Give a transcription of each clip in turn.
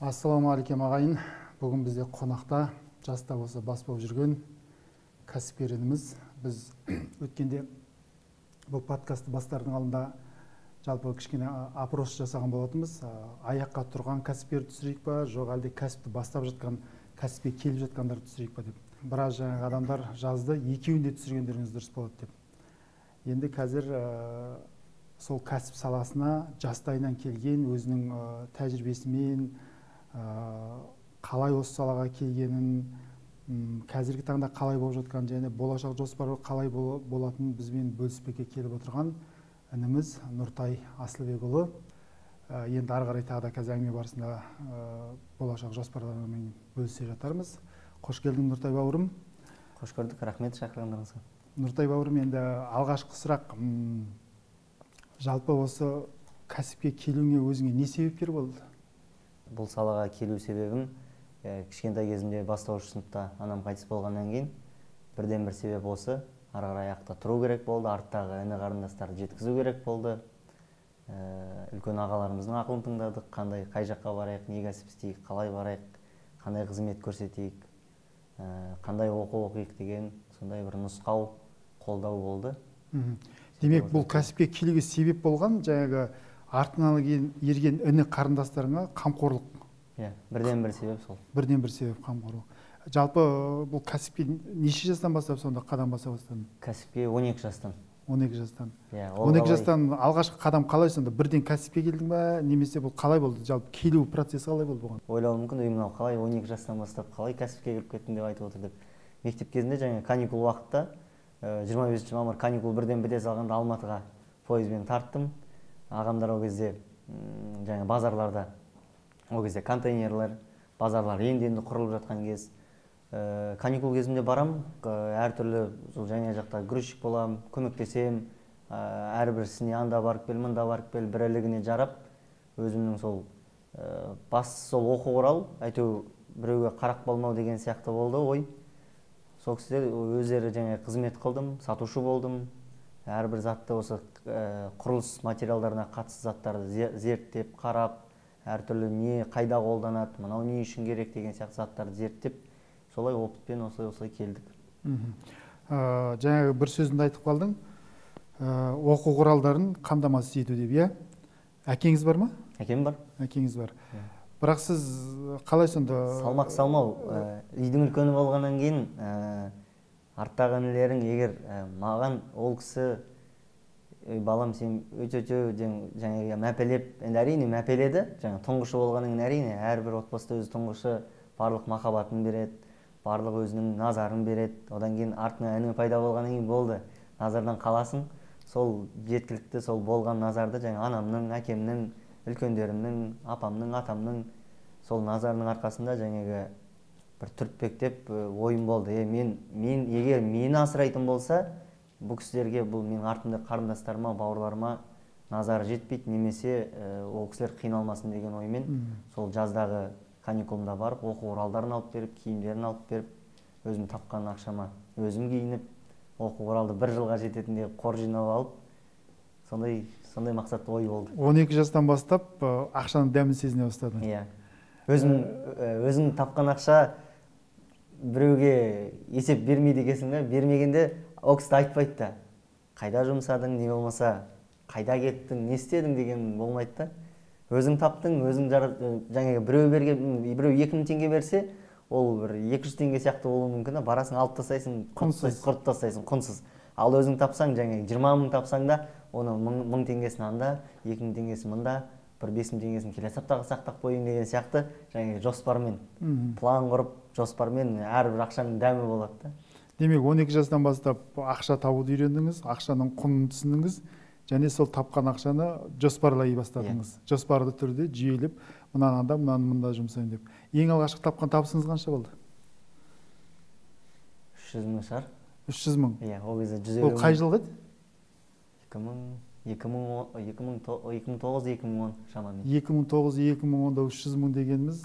Ассалаумағалейкум, ағайын. Бүгін бізде қонақта жас та болса бас болып жүрген кәсіпкер ініміз. Біз өткенде бұл подкастты бастардың алдында жалпы кішкене опрос жасаған болатынбыз. Аяққа тұрған кәсіпкер түсірейік па, жоқ әлде кәсіпті бастап жатқан, кәсіпке келіп жатқандарды түсірейік па деп. Біраз жаңағы адамдар жазды, екеуін де түсіргендеріңіз дұрыс болады деп. Енді қазір сол кәсіп саласына жастайынан келген, өзінің тәжірибесімен қалай осы салаға келгенін, қазіргі таңда қалай болып жатқанын және болашақ жоспары қалай болатынын бізбен бөліспекке келіп отырған ініміз Нұртай Асылбекұлы. Енді ары қарай тағы да қазір әңгіме барысында болашақ жоспарларымен бөлісе жатармыз. Қош келдің, Нұртай бауырым. Қош көрдік, рахмет шақырғандарыңызға. Нұртай бауырым, енді алғашқы сұрақ: жалпы осы кәсіпке келуіңе өзіңе не себепкер болды? Бұл салаға келу себебім кішкентай кезімде, бастауыш сыныпта анам қайтыс болғаннан кейін бірден бір себеп осы. Ары қарай аяқта тұру керек болды, арттағы іні қарындастарды жеткізу керек болды. Үлкен ағаларымыздың ақылын тыңдадық: қандай, қай жаққа барайық, не кәсіп істейік, қалай барайық, қандай қызмет көрсетейік, қандай оқу оқиық деген сондай бір нұсқау, қолдау болды. Демек, бұл кәсіпке келуге себеп болған жаңағы артынан ерген іні қарындастарыңа қамқорлық. Иә, бірден бір себеп сол. Бірден бір себеп қамқорлық. Жалпы бұл кәсіпке неше жастан бастап сонда қадам баса бастадың? Кәсіпке 12 жастан. 12 жастан. Иә. 12 жастан алғашқы қадам қалай сонда? Бірден кәсіпке келдің ба, немесе бұл қалай болды? Жалпы келу процесі қалай болды бұған? Ойлауы мүмкін, ой, мынау қалай 12 жастан бастап қалай кәсіпке кіріп кеттің деп айтып отыр деп. Мектеп кезінде жаңа каникул уақытта, 25 мамыр каникул бірден біте салғанда, Алматыға пойызбен тарттым. Ағамдар ол кезде жаңа базарларда, ол кезде контейнерлер, базарлар енді енді құрылып жатқан кез. Каникул кезімде барам, әртүрлі сол жаңа жақта грузчик болам, көмектесем, әрбір ісіне, анда барып кел, мында барып кел, бір ілігіне жарап, өзімнің сол бас сол оқу құрал, әйтеуір біреуге қарап қалмау деген сияқты болды ой. Сол кісілер өздері жаңа қызмет қылдым, сатушы болдым. Әрбір затты, осы құрылыс материалдарына қатысты заттарды зерттеп, қарап, әртүрлі не қайда қолданады, мынау не үшін керек деген сияқты заттарды зерттеп, солай опытпен осылай осылай келдік. Жаңағы бір сөзіңді айтып қалдың, оқу құралдарын қамтамасыз ету деп, иә? Әкеңіз бар ма? Әкем бар. Әкеңіз бар. Бірақ сіз қалай сонда? Салмақ салмау, үйдің үлкені болғаннан кейін арттағы інілерің егер маған ол кісі: «Ей, балам, сен өте өте», жаңағы мәпелеп, енді әрине мәпеледі. Жаңа тұңғышы болғаннан кейін, әрине, әрбір отбасыда өз тұңғышы барлық махаббатын береді, барлық өзінің назарын береді. Одан кейін артыңа іні пайда болғаннан кейін болды, назардан қаласың. Сол жеткілікті, сол болған назарды, жаңа анамның, әкемнің, үлкендерімнің, апамның, атамның сол назарының арқасында жаңағы бір түртпектеп ойым болды: е, мен егер мені асырайтын болса бұл кісілерге, бұл менің артымда қарындастарыма, бауырларыма назары жетпейді немесе ол кісілер қиналмасын деген оймен сол жаздағы каникулымда барып, оқу құралдарын алып беріп, киімдерін алып беріп, өзім тапқан ақшама өзім киініп, оқу құралды бір жылға жететіндей қор жинап алып, сондай мақсатты ой болды. 12 жастан бастап ақшаның дәмін сезіне бастадың. Иә, өзің тапқан ақша біреуге есеп бермейді екенсің да. Бермегенде ол кісі айтпайды да, қайда жұмсадың, не болмаса қайда кеттің, не істедің деген болмайды да. Өзің таптың, өзің жаңағы біреу берген, біреу 2000 теңге берсе, ол бір 200 теңге сияқты болуы мүмкін да, барасың, алып тастайсың, Құнсыз. Құртып тастайсың, құнсыз. Ал өзің тапсаң, жаңағы 20 000 тапсаң да, оны 1000 теңгесін анда, 2000 теңгесін мында, бір 5000 теңгесін келесі аптаға сақтап қояйын деген сияқты жаңағы жоспармен, план құрып, жоспармен әрбір ақшаның дәмі болады да. Демек, 12 жастан бастап ақша табуды үйрендіңіз, ақшаның құнын түсіндіңіз және сол тапқан ақшаны жоспарлай бастадыңыз. Жоспарлы түрде жүйелеп, мынаны анда, мынаны мында жұмсаймын деп. Ең алғашқы тапқан табысыңыз қанша болды? 300 000 шығар. 300 000? Иә, ол кезде жүз Ол елу қай мың. жылғы еді? 2009, 2010 шамамен. 2009, 2010-да 300 000 дегеніміз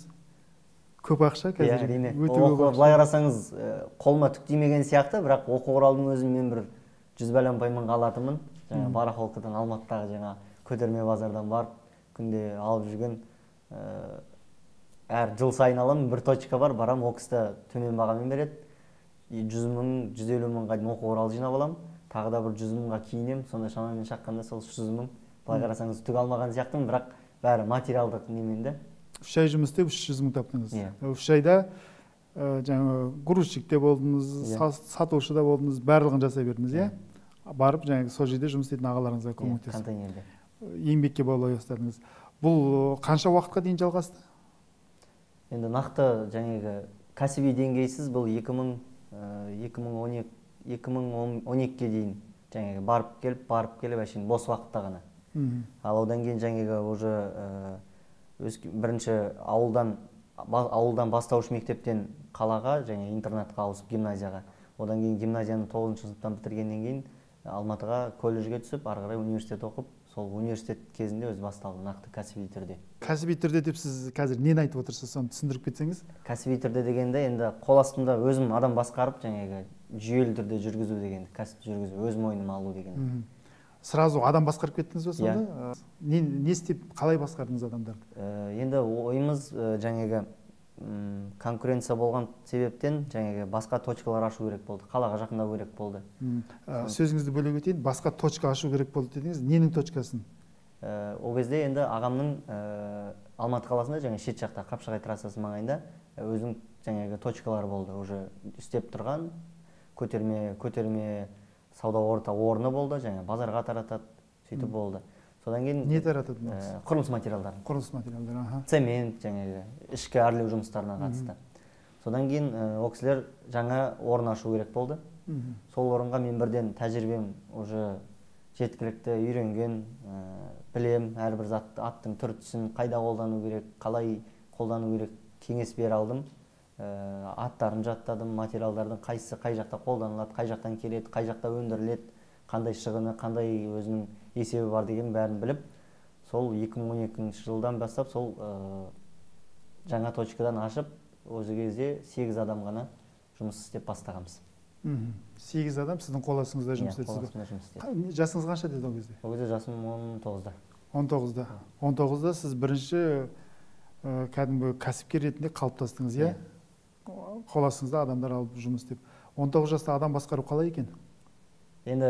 көп ақша Иә, қазір. әрине. Өте көп ақша. Былай қарасаңыз, қолыма түк тимеген сияқты, бірақ оқу құралдың өзін мен бір жүз бәленбай мыңға алатынмын. Жаңа барахолкадан, Алматыдағы жаңа көтерме базардан барып күнде алып жүрген. Әр жыл сайын аламын, бір точка бар, барам, ол кісі де төмен бағамен береді. 100 мың, 150 мыңға дейін оқу құрал жинап аламын. Тағы да бір 100 мыңға киінемін, сонда шамамен шаққанда сол 300 мың. Былай қарасаңыз түк алмаған сияқтымын, бірақ бәрі материалдық немен де. 3 ай жұмыс істеп 300 мың таптыңыз. Иә. 3 айда жаңағы грузчик те болдыңыз, сатушы да болдыңыз, барлығын жасай бердіңіз, иә? Барып жаңағы сол жерде жұмыс істейтін ағаларыңызға көмектесіп. Контейнерде. Еңбекке баулай бастадыңыз. Бұл қанша уақытқа дейін жалғасты? Енді нақты жаңағы кәсіби деңгейсіз бұл 2012-ге дейін жаңағы барып келіп, барып келіп әшейін бос уақытта ғана. Ал одан кейін жаңағы уже бірінші ауылдан бастауыш мектептен қалаға, және интернатқа ауысып гимназияға. Одан кейін гимназияны 9-шы сыныптан бітіргеннен кейін Алматыға колледжге түсіп, ары қарай университет оқып, сол университет кезінде өзі басталды нақты кәсіби түрде. Кәсіби түрде деп сіз қазір нені айтып отырсыз, соны түсіндіріп кетсеңіз? Кәсіби түрде дегенде енді қол астында өзім адам басқарып, жаңағы жүйелі түрде жүргізу дегенді, кәсіпті жүргізу, өз мойныма алу деген. Сразу адам басқарып кеттіңіз бе сонда? Не істеп, қалай басқардыңыз адамдарды? Енді ойымыз жаңағы конкуренция болған себептен жаңағы басқа точкалар ашу керек болды, қалаға жақындау керек болды. Сөзіңізді бөле кетейін, басқа точка ашу керек болды дедіңіз, ненің точкасын? Ол кезде енді ағамның Алматы қаласында, жаңа шет жақта, Қапшағай трассасы маңайында өзінің жаңағы точкалары болды, уже істеп тұрған көтерме сауда орта орны болды, жаңа базарға таратады, сөйтіп болды. Содан кейін не таратады? Құрылыс материалдарын. Құрылыс материалдары, аха. Цемент, жаңағы ішкі әрлеу жұмыстарына қатысты. Содан кейін ол кісілер жаңа орын ашу керек болды. Сол орынға мен бірден тәжірибем уже жеткілікті, үйренген, білем әрбір затты, аттың түр-түсін, қайда қолдану керек, қалай қолдану керек, кеңес бере алдым. Аттарын жаттадым, материалдардың қайсысы қай жақта қолданылады, қай жақтан келеді, қай жақта өндіріледі, қандай шығыны, қандай өзінің есебі бар деген бәрін біліп, сол 2012 жылдан бастап сол жаңа точкадан ашып, осы кезде 8 адам ғана жұмыс істеп бастағанбыз. 8 адам сіздің қол астыңызда жұмыс істеді? Иә, қол астымда жұмыс істеді. Жасыңыз қанша деді ол кезде? Ол кезде жасым 19-да. 19-да. 19-да сіз бірінші кәдімгі кәсіпкер ретінде қалыптастыңыз, иә? Қол астыңызда адамдар алып жұмыс істеп. 19 жаста адам басқару қалай екен? Енді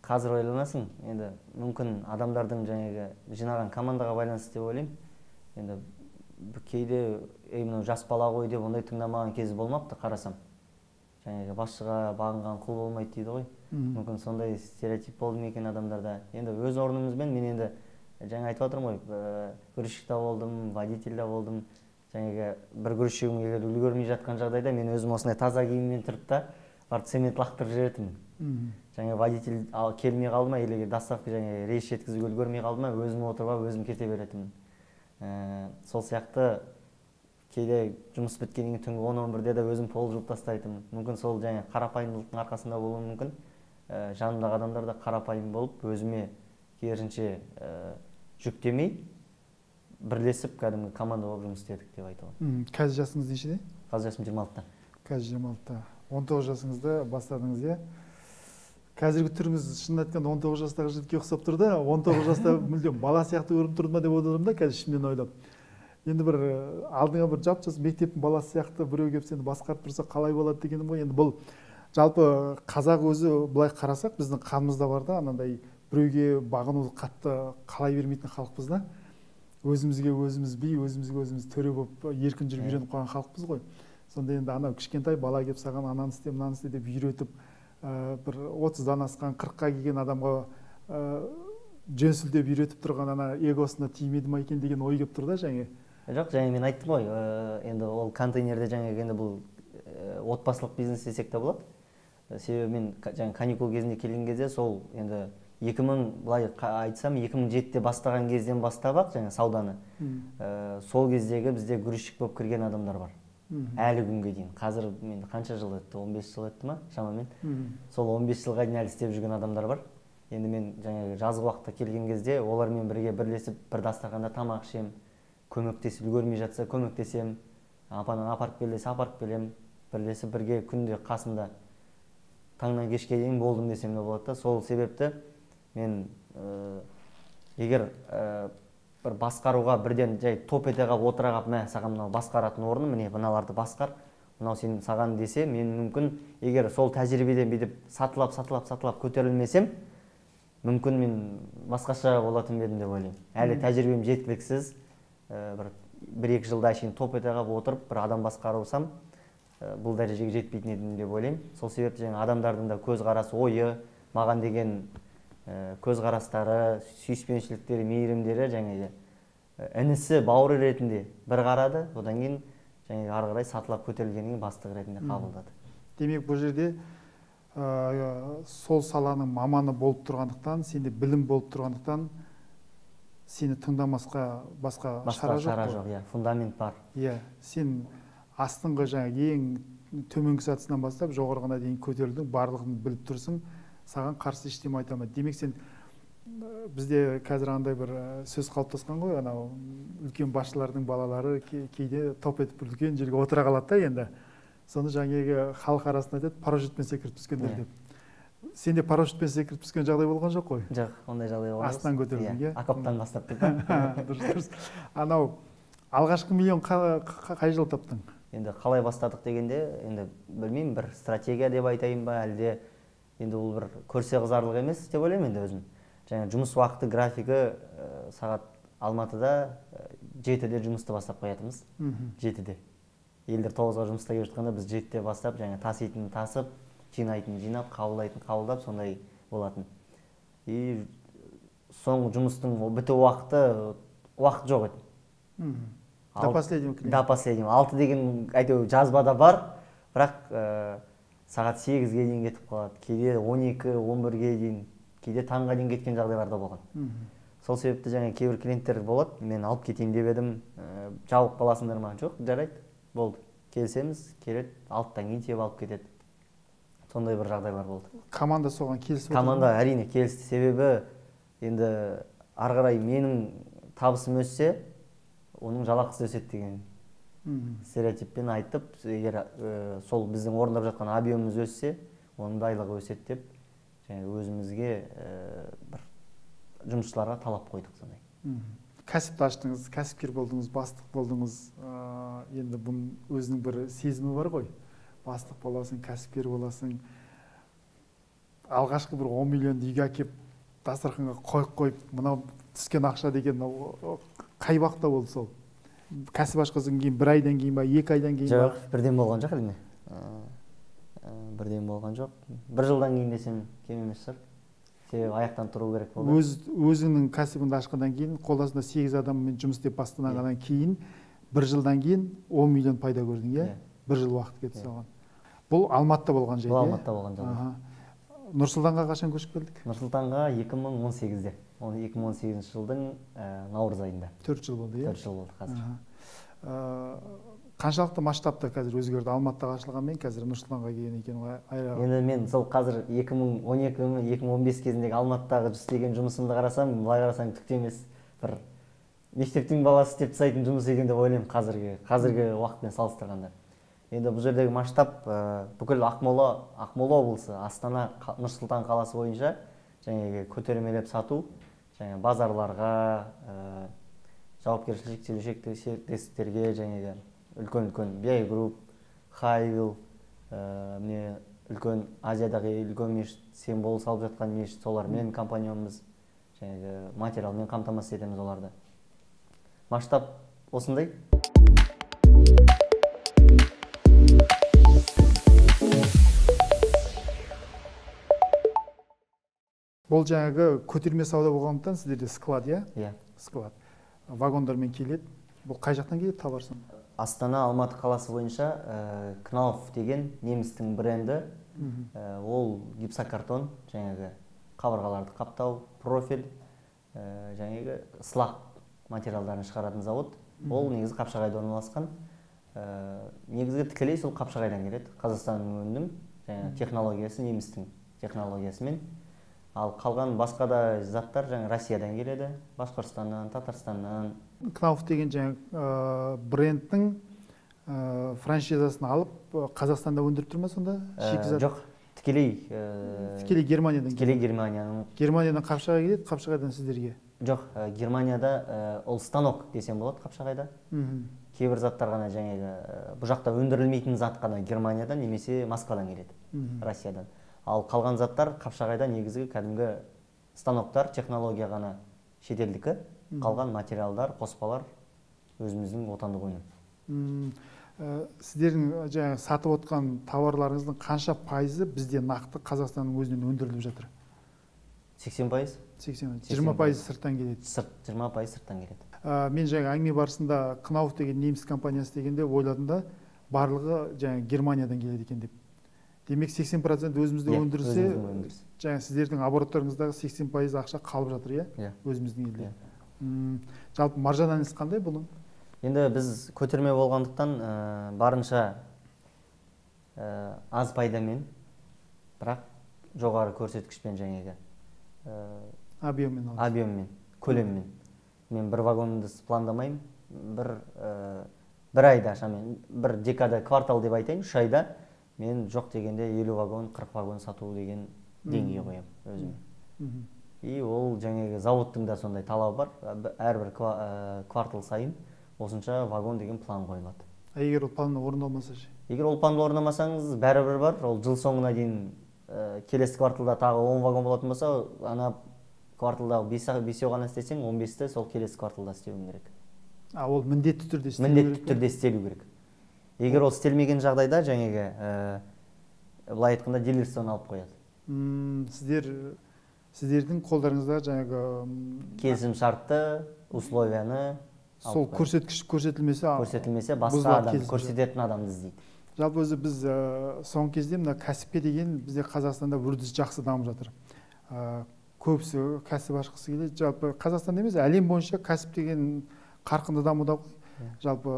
қазір ойланасың, енді мүмкін адамдардың жаңағы жинаған командаға байланысты деп ойлаймын. Енді кейде мынау жас бала ғой деп ондай тыңдамаған кез болмапты, қарасам. Жаңағы басшыға бағынған құл болмайды дейді ғой. Мүмкін сондай стереотип болды ма екен адамдарда. Енді өз орнымызбен мен енді жаңа айтып отырмын ғой, грузчик та болдым, водитель да болдым. Жаңағы бір грузчигім егер үлгермей жатқан жағдайда мен өзім осындай таза киіммен тұрып та барып цемент лақтырып жіберетінмін. Жаңа водитель келмей қалды ма, или доставка жаңа рейс жеткізуге үлгермей қалды ма, өзім отырып алып өзім кете беретінмін. Сол сияқты кейде жұмыс біткеннен кейін түнгі 10-11-де де өзім пол жуып тастайтынмын. Мүмкін сол жаңа қарапайымдылықтың арқасында болуы мүмкін. Жанымдағы адамдар да қарапайым болып, өзіме керісінше жүктемей, бірлесіп кәдімгі команда болып жұмыс істедік деп айта аламын. Қазір жасыңыз нешеде? Қазір жасым 26-та. Қазір 26-та. 19 жасыңызда бастадыңыз, иә? Қазіргі түріңіз шынын айтқанда 19 жастағы жігітке ұқсап тұр да, 19 жаста мүлдем бала сияқты көрініп тұрды ма деп ойладым да, қазір ішімнен ойлап. Енді бір алдыңа бір жап-жас мектептің баласы сияқты біреу келіп сені басқарып тұрса қалай болады дегенім ғой. Енді бұл жалпы қазақ өзі былай қарасақ, біздің қанымызда бар да, анандай біреуге бағынуды қатты қалай бермейтін халықпыз да. Өзімізге өзіміз би, өзімізге өзіміз төре болып еркін жүріп үйреніп қалған халықпыз ғой. Сонда енді анау кішкентай бала келіп саған ананы істе, мынаны істе деп үйретіп, бір 30-дан асқан, 40-қа келген адамға жөн сілтеп үйретіп тұрған ана эгосына тимеді ма екен деген ой келіп тұр да жаңа. Жоқ, жаңа мен айттым ғой, енді ол контейнерде жаңа енді бұл отбасылық бизнес десек те болады. Себебі мен жаңа каникул кезінде келген кезде сол енді 2000 былай айтсам 2007-де бастаған кезден бастап-ақ жаңа сауданы. Сол кездегі бізде грузчик болып кірген адамдар бар. Әлі күнге дейін. Қазір мен қанша жыл өтті? 15 жыл өтті ма шамамен? Сол 15 жылға дейін әлі істеп жүрген адамдар бар. Енді мен жаңағы жазғы уақытта келген кезде олармен бірге бірлесіп бір дастарханда тамақ ішемін, көмектесіп үлгермей жатса көмектесемін, апанан апарып кел десе апарып келемін, бірлесіп бірге күнде қасында таңнан кешке дейін болдым десем де болады да. Сол себепті мен егер бір басқаруға бірден жай топ ете қалып отыра қалып, мә саған мынау басқаратын орны, міне мыналарды басқар, мынау сен саған десе, мен мүмкін егер сол тәжірибеден бүйтіп сатылап сатылап сатылап көтерілмесем, мүмкін мен басқаша болатын едім деп ойлаймын. Әлі тәжірибем жеткіліксіз, бір-екі жылда әшейін топ ете қалып отырып бір адам басқарсам, бұл дәрежеге жетпейтін едім деп ойлаймын. Сол себепті жаңа адамдардың да көзқарасы, ойы, маған деген көзқарастары, сүйіспеншіліктері, мейірімдері жаңағы інісі, бауыры ретінде бір қарады, одан кейін жаңағы ары қарай сатылап көтерілгеннен кейін бастық ретінде қабылдады. Демек, бұл жерде сол саланың маманы болып тұрғандықтан, сенде білім болып тұрғандықтан, сені тыңдамасқа басқа шара жоқ. Шара жоқ, иә, фундамент бар. Иә, сен астыңғы жаңағы ең төменгі сатысынан бастап жоғарғына дейін көтерілдің, барлығын біліп тұрсың, саған қарсы ештеме айта алмайды. Демек, сен бізде қазір андай бір сөз қалыптасқан ғой, анау үлкен басшылардың балалары кейде топ етіп үлкен жерге отыра қалады да енді. Соны жаңағы халық арасында айтады, парашютпен секіріп түскендер деп. Сенде парашютпен секіріп түскен жағдай болған жоқ қой? Жоқ, ондай жағдай болған жоқ. Астынан көтерілдің, иә? Окоптан бастап деп. Дұрыс, дұрыс. Анау алғашқы миллион қай жылы таптың? Енді қалай бастадық дегенде, енді білмеймін, бір стратегия деп айтайын ба, әлде енді ол бір көрсе қызарлық емес деп ойлаймын енді өзім. Жаңа жұмыс уақыты графигі сағат Алматыда 7-де жұмысты бастап қоятынбыз. 7-де. Елдер 9-ға жұмыста келіп жатқанда біз 7-де бастап, жаңа таситын тасып, жинайтын жинап, қабылдайтын қабылдап, сондай болатын. И соңғы жұмыстың біту уақыты, уақыт жоқ еді. До последнего клиента. До последнего. 6 деген әйтеуір жазбада бар, бірақ сағат 8-ге дейін кетіп қалады, кейде 12, 11-ге дейін, кейде таңға дейін кеткен жағдайлар да болған. Сол себепті жаңа кейбір клиенттер болады, мен алып кетейін деп едім, жабылып қаласыңдар ма? Жоқ, жарайды, болды. Келісеміз, келеді, 6-тан кейін тиеп алып кетеді. Сондай бір жағдайлар болды. Команда соған келісіп отыр ма? Команда әрине келісті, себебі енді ары қарай менің табысым өссе, оның жалақысы өседі деген стереотиппен айтып, егер сол біздің орындап жатқан объемымыз өссе, оның да айлығы өседі деп, және өзімізге бір жұмысшыларға талап қойдық сондай. Кәсіпті аштыңыз, кәсіпкер болдыңыз, бастық болдыңыз. Енді бұның өзінің бір сезімі бар ғой. Бастық боласың, кәсіпкер боласың. Алғашқы бір 10 миллионды үйге әкеп дастарханға қойып қойып, мынау түскен ақша деген мынау қай уақытта болды сол? Кәсіп ашқаннан кейін бір айдан кейін ба, 2 айдан кейін ба? Жоқ, бірден болған жоқ әрине. Бірден болған жоқ. Бір жылдан кейін десем кем емес шығар. Себебі аяқтан тұру керек болды. Өзіңнің кәсібіңді ашқаннан кейін, қол астында 8 адаммен жұмыс істеп бастағаннан кейін, бір жылдан кейін 10 миллион пайда көрдің, иә? Бір жыл уақыт кетті соған. Бұл Алматыда болған жайт, Бұл иә? Алматыда болған жағдай. Нұр-Сұлтанға қашан көшіп келдік? Нұр-Сұлтанға екі мың он сегізде. Он екі мың он сегізінші жылдың наурыз айында. 4 жыл болды, иә? 4 жыл болды қазір. Қаншалықты масштабта қазір өзгерді? Алматыда ашылғанмен қазір Нұр-Сұлтанға келген екен ғой, айрағы. Енді мен сол қазір екі мың он екі, екі мың он бес кезіндегі Алматыдағы істеген жұмысымды қарасам, былай қарасаң түк те емес, бір мектептің баласы істеп тастайтын жұмыс екен деп ойлаймын қазіргі уақытпен салыстырғанда. Енді бұл жердегі масштаб бүкіл Ақмола облысы, Астана, Нұр-Сұлтан қаласы бойынша жаңағы көтермелеп сату, жаңа базарларға, жауапкершілігі шектеулі серіктестіктерге, жаңағы үлкен-үлкен BI Group, Хайвилл, міне үлкен Азиядағы үлкен мешіт, Символ салып жатқан мешіт, солармен компаньонбыз, жаңағы материалмен қамтамасыз етеміз оларды. Масштаб осындай. Бұл жаңағы көтерме сауда болғандықтан сіздерде склад, иә? Иә. Склад. Вагондармен келеді. Бұл қай жақтан келеді товар сонда? Астана, Алматы қаласы бойынша Knauf деген немістің бренді. Ол гипсокартон, жаңағы қабырғаларды қаптау, профиль, жаңағы сылақ материалдарын шығаратын завод. Ол негізі Қапшағайда орналасқан. Негізгі тікелей сол Қапшағайдан келеді. Қазақстанның өнімінің жаңағы технологиясы немістің технологиясымен. Ал қалған басқа да заттар жаңа Россиядан келеді, Башқұртстаннан, Татарстаннан. Knauf деген жаңа брендтің франшизасын алып Қазақстанда өндіріп тұр ма сонда? Шикізат? Жоқ, тікелей Тікелей Германиядан тікелей келеді. Германияның. Германиядан Қапшағайға келеді, Қапшағайдан сіздерге. Жоқ, Германияда ол станок десем болады Қапшағайда. Кейбір заттар ғана жаңағы бұл жақта өндірілмейтін зат қана Германиядан немесе Москвадан келеді, Россиядан. Ал қалған заттар Қапшағайда негізгі кәдімгі станоктар, технология ғана шетелдікі, қалған материалдар, қоспалар өзіміздің отандық өнім. Сіздердің жаңағы сатып отқан тауарларыңыздың қанша пайызы бізде нақты Қазақстанның өзінен өндіріліп жатыр? 80%. 80%. 20% сырттан келеді. Сырт, 20% сырттан келеді. Мен жаңа әңгіме барысында Knauf деген неміс компаниясы дегенде ойладым да, барлығы жаңа Германиядан келеді екен деп. Демек 80% өзімізде өндірілсе, жаңа сіздердің обороттарыңыздағы 80% ақша қалып жатыр, иә? Өзіміздің елде. Жалпы маржинальность қандай бұның? Енді біз көтерме болғандықтан барынша аз пайдамен, бірақ жоғары көрсеткішпен жаңағы объеммен, объеммен, көлеммен. Мен бір вагонды пландамаймын, бір айда шамамен, бір декада, квартал деп айтайын, 3 айда мен жоқ дегенде 50 вагон, 40 вагон сату деген деңгей қоямын өзіме. И ол жаңағы заводтың да сондай талабы бар, әрбір квартал сайын осынша вагон деген план қойылады. А егер ол план орындалмаса ше? Егер ол планды орындамасаңыз, бәрібір бар, ол жыл соңына дейін келесі кварталда тағы 10 вагон болатын болса, ана кварталдағы 5-еу ғана істесең, 15-ті сол келесі кварталда істеуің керек. А ол міндетті түрде істелу керек? Міндетті түрде істелу керек. Егер ол істелмеген жағдайда, жаңағы, былай айтқанда дилерствоны алып қояды. Сіздердің қолдарыңызда жаңағы келісім шартты, условияны сол көрсеткіш көрсетілмесе, басқа адам, көрсететін адамды іздейді. Жалпы өзі біз соңғы кезде мына кәсіпке деген бізде Қазақстанда үрдіс жақсы дамып жатыр. Көбісі кәсіп ашқысы келеді. Жалпы Қазақстанда емес, әлем бойынша кәсіп деген қарқынды дамуда ғой. Жалпы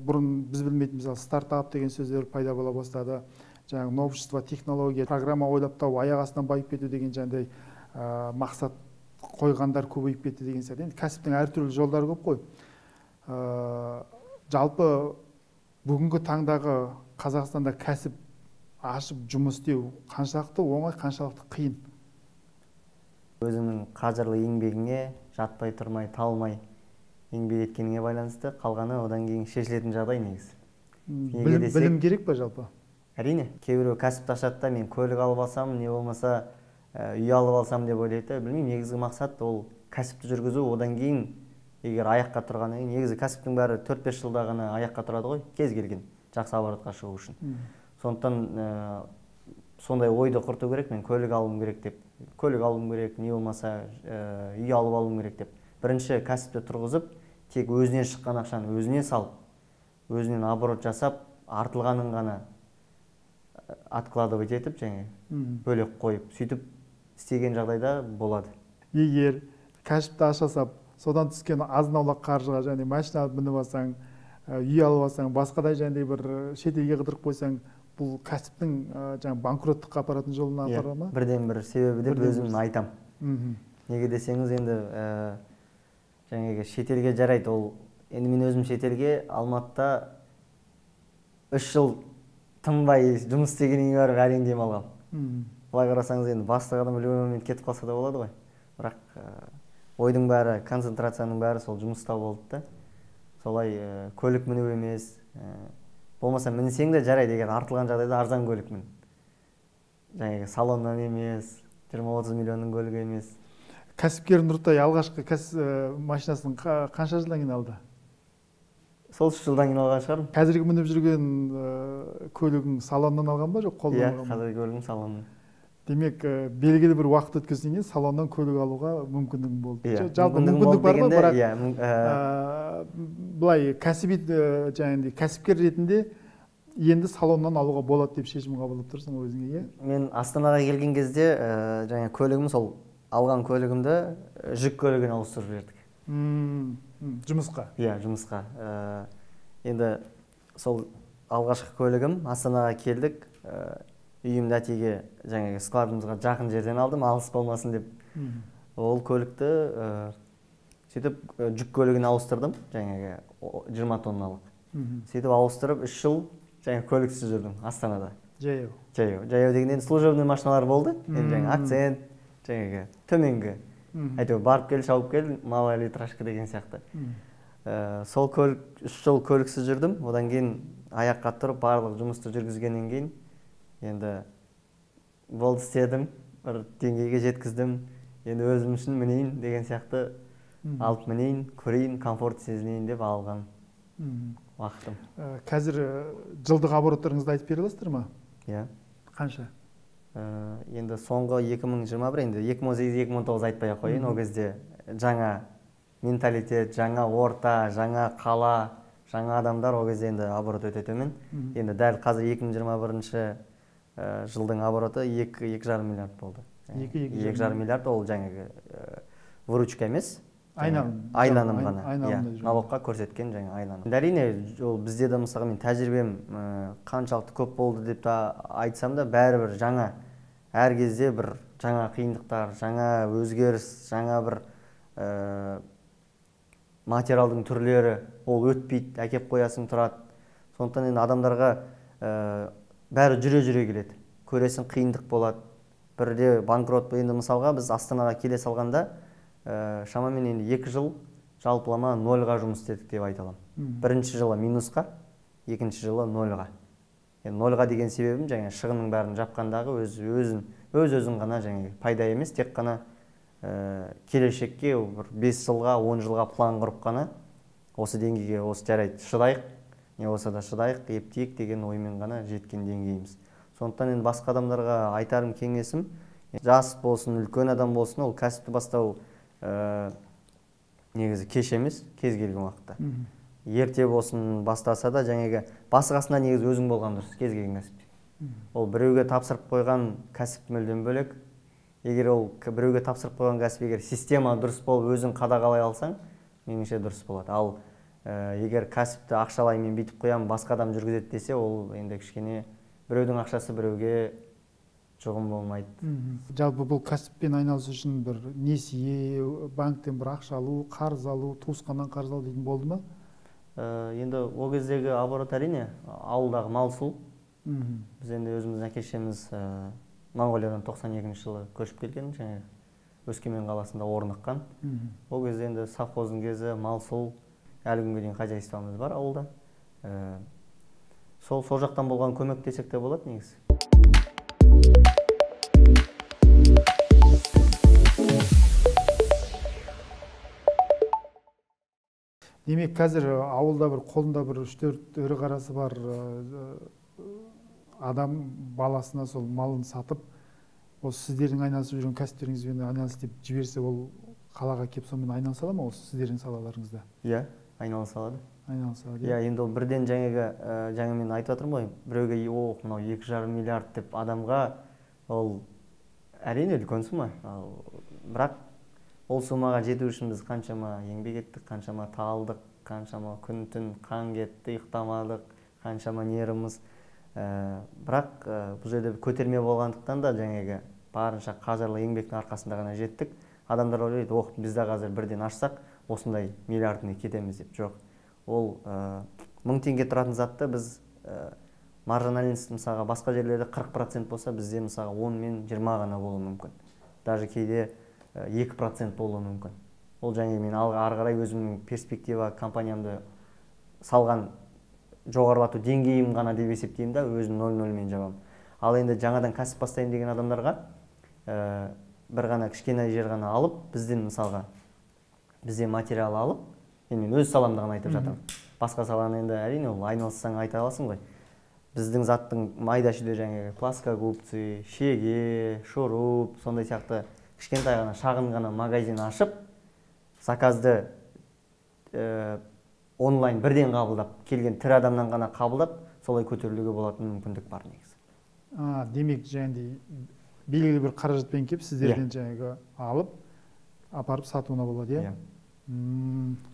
бұрын біз білмейтін, мысалы, стартап деген сөздер пайда бола бастады. Жаңағы новшество, технология, программа ойлап табу, аяқ астынан байып кету деген жаңағыдай мақсат қойғандар көбейіп кетті деген сияқты. Енді кәсіптің әртүрлі жолдары көп қой. Жалпы бүгінгі таңдағы Қазақстанда кәсіп ашып жұмыс істеу қаншалықты оңай, қаншалықты қиын? Өзіңнің қажырлы еңбегіңе, жатпай тұрмай, талмай еңбек еткеніңе байланысты, қалғаны одан кейін шешілетін жағдай негізі. Білім керек пе жалпы? Әрине, кейбіреу кәсіпті ашады да, мен көлік алып алсам, не болмаса үй алып алсам деп ойлайды. Білмеймін, негізгі мақсат ол кәсіпті жүргізу, одан кейін егер аяққа тұрғаннан кейін, негізі кәсіптің бәрі 4-5 жылда ғана аяққа тұрады ғой, кез келген жақсы оборотқа шығу үшін. Сондықтан сондай ойды құрту керек, мен көлік алуым керек деп, көлік алуым керек, не болмаса үй алып алуым керек деп. Бірінші кәсіпті тұрғызып, тек өзінен шыққан ақшаны өзіне салып, өзінен оборот жасап, артылғанын ғана откладывать етіп, және бөлек қойып, сөйтіп істеген жағдайда болады. Егер кәсіпті аша сап, содан түскен азын-аулақ қаржыға және машина алып мініп алсаң, үй алып алсаң, басқадай және бір шетелге қыдырып қойсаң, бұл кәсіптің жаңа банкроттыққа апаратын жолына апара ма? Бірден бір себебі деп өзім айтам. Неге десеңіз, енді жаңағы шетелге жарайды, ол енді мен өзім шетелге Алматыда 3 жыл тынбай жұмыс істегеннен кейін барып әрең демалғам. Былай қарасаңыз, енді бастық адам любой момент кетіп қалса да болады ғой. Бірақ ойдың бәрі, концентрацияның бәрі сол жұмыста болды да. Солай көлік міну емес, болмаса мінсең де жарайды, егер артылған жағдайда арзан көлік мін. Жаңағы салоннан емес, 20-30 миллионның көлігі емес. Кәсіпкер Нұртай алғашқы машинасын қанша жылдан кейін алды? Сол 3 жылдан кейін алған шығармын. Қазіргі мініп жүрген көлігің салоннан алған ба, жоқ қолдан алған ба? Иә, қазіргі көлігім салоннан. Демек, белгілі бір уақыт өткеннен кейін салоннан көлік алуға мүмкіндігің болды. Жалпы мүмкіндік бар ма, бірақ былай кәсіби жаңағыдай кәсіпкер ретінде енді салоннан алуға болады деп шешім қабылдап тұрсың өзіңе, иә? Мен Астанаға келген кезде жаңа көлігім, сол алған көлігімді жүк көлігіне ауыстырып жібердік. Жұмысқа? Иә, жұмысқа. Енді сол алғашқы көлігім, Астанаға келдік, үйімді әтеге жаңағы складымызға жақын жерден алдым, алыс болмасын деп. Ол көлікті сөйтіп жүк көлігіне ауыстырдым, жаңағы 20 тонналық. Сөйтіп ауыстырып 3 жыл жаңағы көліксіз жүрдім Астанада. Әйтеуір барып кел, шауып кел, малая литражка деген сияқты. Сол көлік 3 жыл көліксіз жүрдім. Одан кейін аяққа тұрып барлық жұмысты жүргізгеннен кейін енді болды, істедім, бір деңгейге жеткіздім. Енді өзім үшін мінейін деген сияқты, алып мінейін, көрейін, комфорт сезінейін деп алған уақытым. Қазір жылдық обороттарыңызды айтып бере аласыздар ма? Иә. Қанша? Енді соңғы 2021, енді 2018-2019 айтпай ақ қояйын. Ол кезде жаңа менталитет, жаңа орта, жаңа қала, жаңа адамдар, ол кезде енді оборот өте төмен. Енді дәл қазір 2021 жылдың обороты 2,5 миллиард болды. 2,5 миллиард ол жаңағы выручка емес, айналым ғана. Налогқа көрсеткен жаңа айланым. Әрине, ол бізде де мысалға мен тәжірибем қаншалықты көп болды деп та айтсам да, бәрібір жаңа, әр кезде бір жаңа қиындықтар, жаңа өзгеріс, жаңа бір материалдың түрлері, ол өтпейді, әкеп қоясың тұрады. Сондықтан енді адамдарға бәрі жүре-жүре келеді. Көресің, қиындық болады. Бірде банкрот. Енді мысалға біз Астанаға келе салғанда шамамен енді 2 жыл жалпылама нольға жұмыс істедік деп айта аламын. Бірінші жылы минусқа, екінші жылы нольға. Енді нольға деген себебім жаңа шығынның бәрін жапқандағы өз-өзін ғана жаңа пайда емес, тек қана келешекке бір 5 жылға, 10 жылға план құрып қана осы деңгейге, осы жарайды, шыдайық, не болса да шыдайық, ептейік деген оймен ғана жеткен деңгейіміз. Сондықтан енді басқа адамдарға айтарым кеңесім, жас болсын, үлкен адам болсын, ол кәсіпті бастау негізі кеш емес, кез келген уақытта. Ерте болсын бастаса да, жаңағы басы қасында негізі өзің болған дұрыс, кез келген кәсіпте. Ол біреуге тапсырып қойған кәсіп мүлдем бөлек. Егер ол біреуге тапсырып қойған кәсіп, егер система дұрыс болып өзің қадағалай алсаң, меніңше дұрыс болады. Ал егер кәсіпті ақшалай мен бүйтіп қоямын, басқа адам жүргізеді десе, ол енді кішкене біреудің ақшасы біреуге жұғым болмайды. Жалпы бұл кәсіппен айналысу үшін бір несие, банктен бір ақша алу, қарыз алу, туысқаннан қарыз алу дейтін болды ма? Енді ол кездегі оборот әрине ауылдағы мал су. Біз енді өзіміздің әке шешеміз Моңғолиядан 92 жылы көшіп келген, және Өскемен қаласында орныққан. Ол кезде енді совхоздың кезі, мал су, әлі күнге дейін хозяйствомыз бар ауылда. Сол жақтан болған көмек десек те болады негізі. Демек қазір ауылда бір қолында бір 3-4 ірі қарасы бар адам баласына сол малын сатып, осы сіздердің айналысып жүрген кәсіптеріңізбен айналыс деп жіберсе, ол қалаға келіп сонымен айналыса ала ма осы сіздердің салаларыңызда? Иә, айналыса алады. Айналыса алады. Иә, енді ол бірден жаңағы, жаңа мен айтып жатырмын ғой, біреуге ох, мынау 2,5 миллиард деп адамға ол әрине үлкен сумма. Бірақ ол суммаға жету үшін біз қаншама еңбек еттік, қаншама талдық, қаншама күн түн қан кетті, ұйықтамадық, қаншама нервіміз. Бірақ бұл жерде көтерме болғандықтан да жаңағы барынша қажырлы еңбектің арқасында ғана жеттік. Адамдар ойлайды, ох, біз де қазір бірден ашсақ, осындай миллиардына кетеміз деп. Жоқ. Ол 1000 теңге тұратын затты біз маржинальность мысалға басқа жерлерде 40% болса, бізде мысалға 10 мен 20 ғана болуы мүмкін. Даже кейде 2% болуы мүмкін. Ол және мен ары қарай өзімнің перспектива компаниямды салған жоғарылату деңгейім ғана деп есептеймін да, өзім 0,0-мен жабамын. Ал енді жаңадан кәсіп бастайын деген адамдарға бір ғана кішкене жер ғана алып, бізден мысалға бізден материал алып, енді мен өз саламды ғана айтып жатырмын. Басқа саланы енді әрине ол айналыссаң айта аласың ғой. Біздің заттың майда-шүйде жаңағы плоскогубцы, шеге, шуруп, сондай сияқты кішкентай ғана шағын ғана магазин ашып, заказды онлайн бірден қабылдап, келген тірі адамнан ғана қабылдап, солай көтерілуге болатын мүмкіндік бар негізі. Демек, жаңағыдай белгілі бір қаражатпен келіп, сіздерден жаңағы алып, апарып сатуына болады, иә?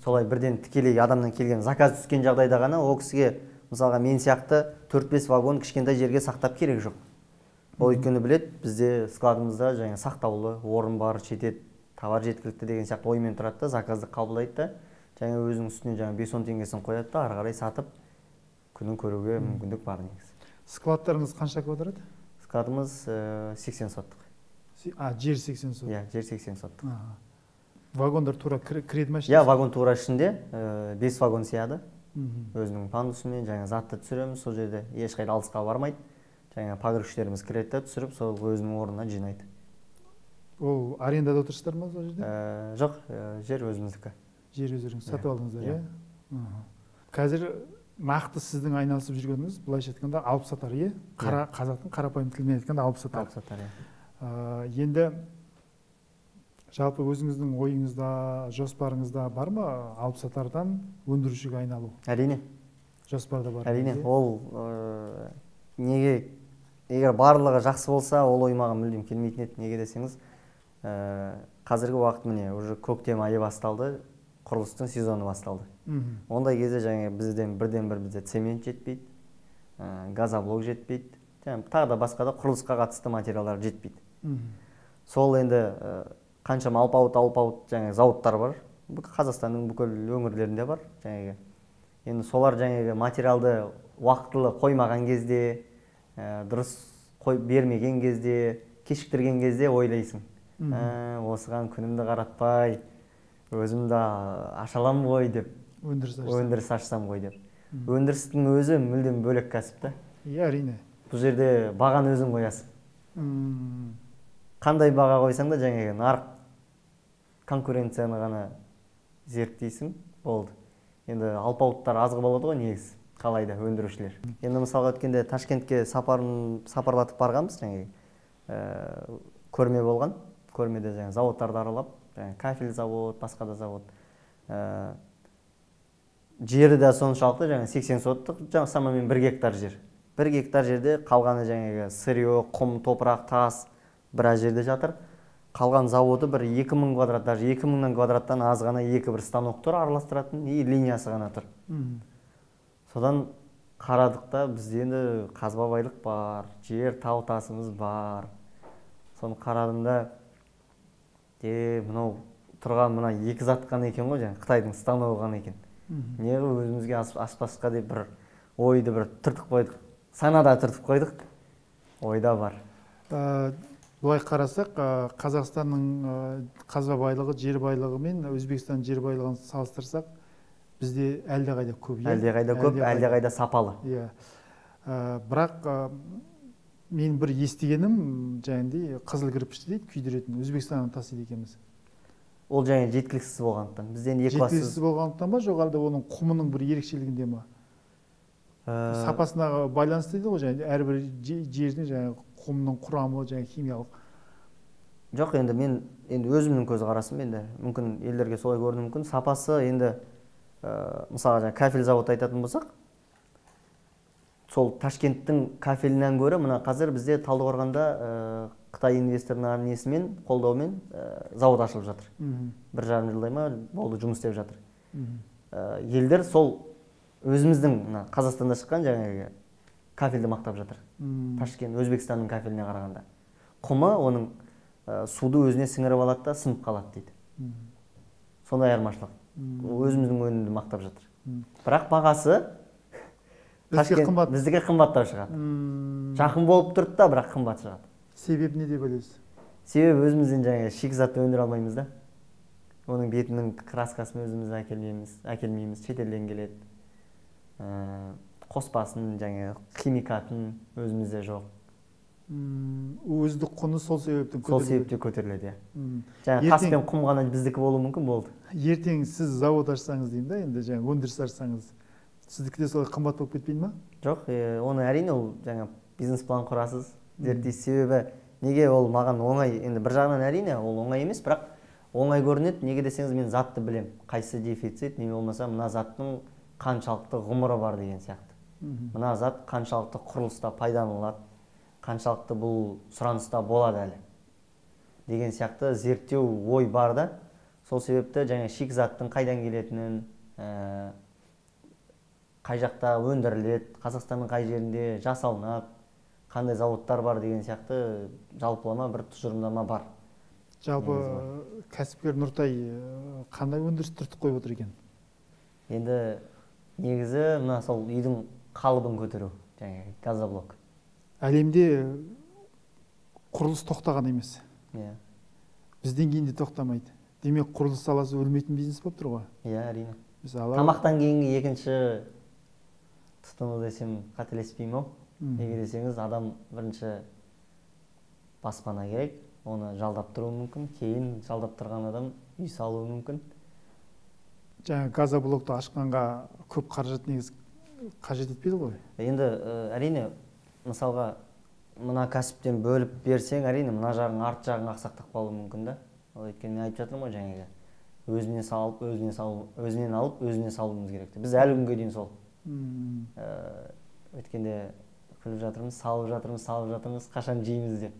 Солай бірден тікелей адамнан келген заказ түскен жағдайда ғана ол кісіге, мысалға мен сияқты 4-5 вагон кішкентай жерге сақтап керек жоқ. Ол өйткені біледі, бізде складымызда жаңа сақтаулы орын бар, жетеді, товар жеткілікті деген сияқты оймен тұрады да, заказды қабылдайды да, жаңа өзінің үстіне жаңа 5-10 теңгесін қояды да, ары қарай сатып күнін көруге мүмкіндік бар негізі. Складтарыңыз қанша квадрат? Складымыз 80 соттық. Жер 80 соттық. Иә, жер 80 соттық. Вагондар тура кіреді ма? Иә, вагон тура ішінде, 5 вагон сияды. Өзінің пандусымен жаңа затты түсіреміз, сол жерде ешқайда алысқа бармайды. Жаңа погрузчиктеріміз кіреді де түсіріп, сол өзінің орнына жинайды. Ол арендада отырсыздар ма сол жерде? Жоқ, жер өзіміздікі. Жер өздеріңіз сатып алдыңыздар, иә? Қазір нақты сіздің айналысып жүргеніңіз, былайша айтқанда, алып сатар, иә? Қазақтың қарапайым тілімен айтқанда алып сатар. Алып сатар, иә. Енді жалпы өзіңіздің ойыңызда, жоспарыңызда бар ма алып сатардан өндірушіге айналу? Әрине. Жоспарда бар. Әрине, ол неге, егер барлығы жақсы болса, ол ой маған мүлдем келмейтін еді. Неге десеңіз, қазіргі уақыт міне уже көктем айы басталды, құрылыстың сезоны басталды. Ондай кезде жаңа бізден бірден бір бізде цемент жетпейді, газоблок жетпейді, жаңа тағы да басқа да құрылысқа қатысты материалдар жетпейді. Сол енді қаншама алпауыт жаңа зауыттар бар, Қазақстанның бүкіл өңірлерінде бар жаңағы. Енді солар жаңағы материалды уақытылы қоймаған кезде, дұрыс қойып бермеген кезде, кешіктірген кезде ойлайсың. Осыған күнімді қаратпай, өзім де аша аламын ғой деп, өндіріс ашсам ғой деп. Өндірістің өзі мүлдем бөлек кәсіп та. Иә, әрине. Бұл жерде бағаны өзің қоясың. Қандай баға қойсаң да жаңағы нарық конкуренцияны ғана зерттейсің, болды. Енді алпауыттар азғы болады ғой негізі, қалайда өндірушілер. Енді мысалға өткенде Ташкентке сапарлатып барғанбыз, жаңағы көрме болған. Көрмеде жаңағы зауыттарды аралап, жаңағы кафель завод, басқа да завод. Жері де соншалықты, жаңағы 80 соттық, жаңағы шамамен 1 гектар жер. 1 гектар жерде қалғаны жаңағы сырье, құм, топырақ, тас біраз жерде жатыр. Қалған заводы бір 2000 квадрат, даже 2000 квадраттан аз ғана екі бір станок тұр араластыратын, и линиясы ғана тұр. Содан қарадық та, бізде енді қазба байлық бар, жер, тау тасымыз бар. Соны қарадым да, мынау тұрған мына екі зат қана екен ғой, жаңа Қытайдың станогы ғана екен. Неғып өзімізге аспасқа деп бір ойды бір түртіп қойдық. Санада түртіп қойдық, ойда бар. Былай қарасақ, Қазақстанның қазба байлығы, жер байлығы мен Өзбекстанның жер байлығын салыстырсақ, бізде әлдеқайда көп. Әлдеқайда көп, әлдеқайда сапалы. Иә. Бірақ мен бір естігенім, жаңағыдай қызыл кірпішті дейді, күйдіретін, Өзбекстаннан тасиды екенбіз. Ол жаңа жеткіліксіз болғандықтан. Бізден екі классыз. Жеткіліксіз болғандықтан ба, жоқ әлде оның құмының бір ерекшелігінде ма? Сапасына байланысты дейді ғой, жаңа әрбір жердің жаңа құмның құрамы, жаңа химиялық. Жоқ, енді мен енді өзімнің көзқарасым, енді мүмкін елдерге солай көрінуі мүмкін. Сапасы енді мысалға жаңа кафель заводы айтатын болсақ, сол Ташкенттің кафелінен гөрі мына қазір бізде Талдықорғанда Қытай инвесторларының несімен, қолдауымен завод ашылып жатыр. 1,5 жылдай ма болды жұмыс істеп жатыр. Елдер сол өзіміздің мына Қазақстанда шыққан жаңағы кафелді мақтап жатыр. Ташкент, Өзбекстанның кафеліне қарағанда. Құмы оның суды өзіне сіңіріп алады да сынып қалады дейді. Сондай айырмашылық. Өзіміздің өнімді мақтап жатыр. Бірақ бағасы біздікі қымбаттау шығады. Жақын болып тұрды да, бірақ қымбат шығады. Себеп не деп ойлайсыз? Себеп өзімізден жаңағы шикізатты өндіре алмаймыз да. Оның бетінің краскасын өзіміз әкелмейміз, шетелден келеді. Қоспасын, жаңағы химикатын өзімізде жоқ. Өздік құны сол себептен көтеріледі. Сол себептен көтеріледі, иә. Жаңағы тас пен құм ғана біздікі болуы мүмкін болды. Ертең сіз завод ашсаңыз деймін да, енді жаңағы өндіріс ашсаңыз, сіздікі де солай қымбат болып кетпейді ма? Жоқ, оны әрине ол жаңа бизнес план құрасыз, зерттейсіз. Себебі неге ол маған оңай, енді бір жағынан әрине ол оңай емес, бірақ оңай көрінеді. Неге десеңіз, мен затты білем, қайсы дефицит, не болмаса мына заттың қаншалықты ғұмыры бар деген сияқты. Мына зат қаншалықты құрылыста пайдаланылады, қаншалықты бұл сұраныста болады әлі деген сияқты зерттеу ой бар да. Сол себепті жаңа шикізаттың қайдан келетінін, қай жақта өндіріледі, Қазақстанның қай жерінде жасалынады, қандай зауыттар бар деген сияқты жалпылама бір тұжырымдама бар. Жалпы кәсіпкер Нұртай қандай өндіріс түртіп қойып отыр екен? Енді негізі мына сол үйдің қалыбын көтеру, жаңағы газоблок. Әлемде құрылыс тоқтаған емес. Иә. Бізден кейін де тоқтамайды. Демек, құрылыс саласы өлмейтін бизнес болып тұр ғой? Иә, әрине. Мысалы, тамақтан кейінгі екінші тұтыну десем қателеспеймін ау. Неге десеңіз, адам бірінші баспана керек, оны жалдап тұруы мүмкін, кейін жалдап тұрған адам үй салуы мүмкін. Жаңа газоблокты ашқанға көп қаражат негізі қажет етпейді ғой? Енді әрине, мысалға, мына кәсіптен бөліп берсең, әрине, мына жағың, арт жағың ақсақтап қалуы мүмкін да. Ол өйткені мен айтып жатырмын ғой, жаңағы өзіне салып, өзіне салу, өзінен алып, өзіне салуымыз керек. Біз әлі күнге дейін сол. Өткенде күліп жатырмыз, салып жатырмыз, салып жатырмыз, қашан жейміз деп.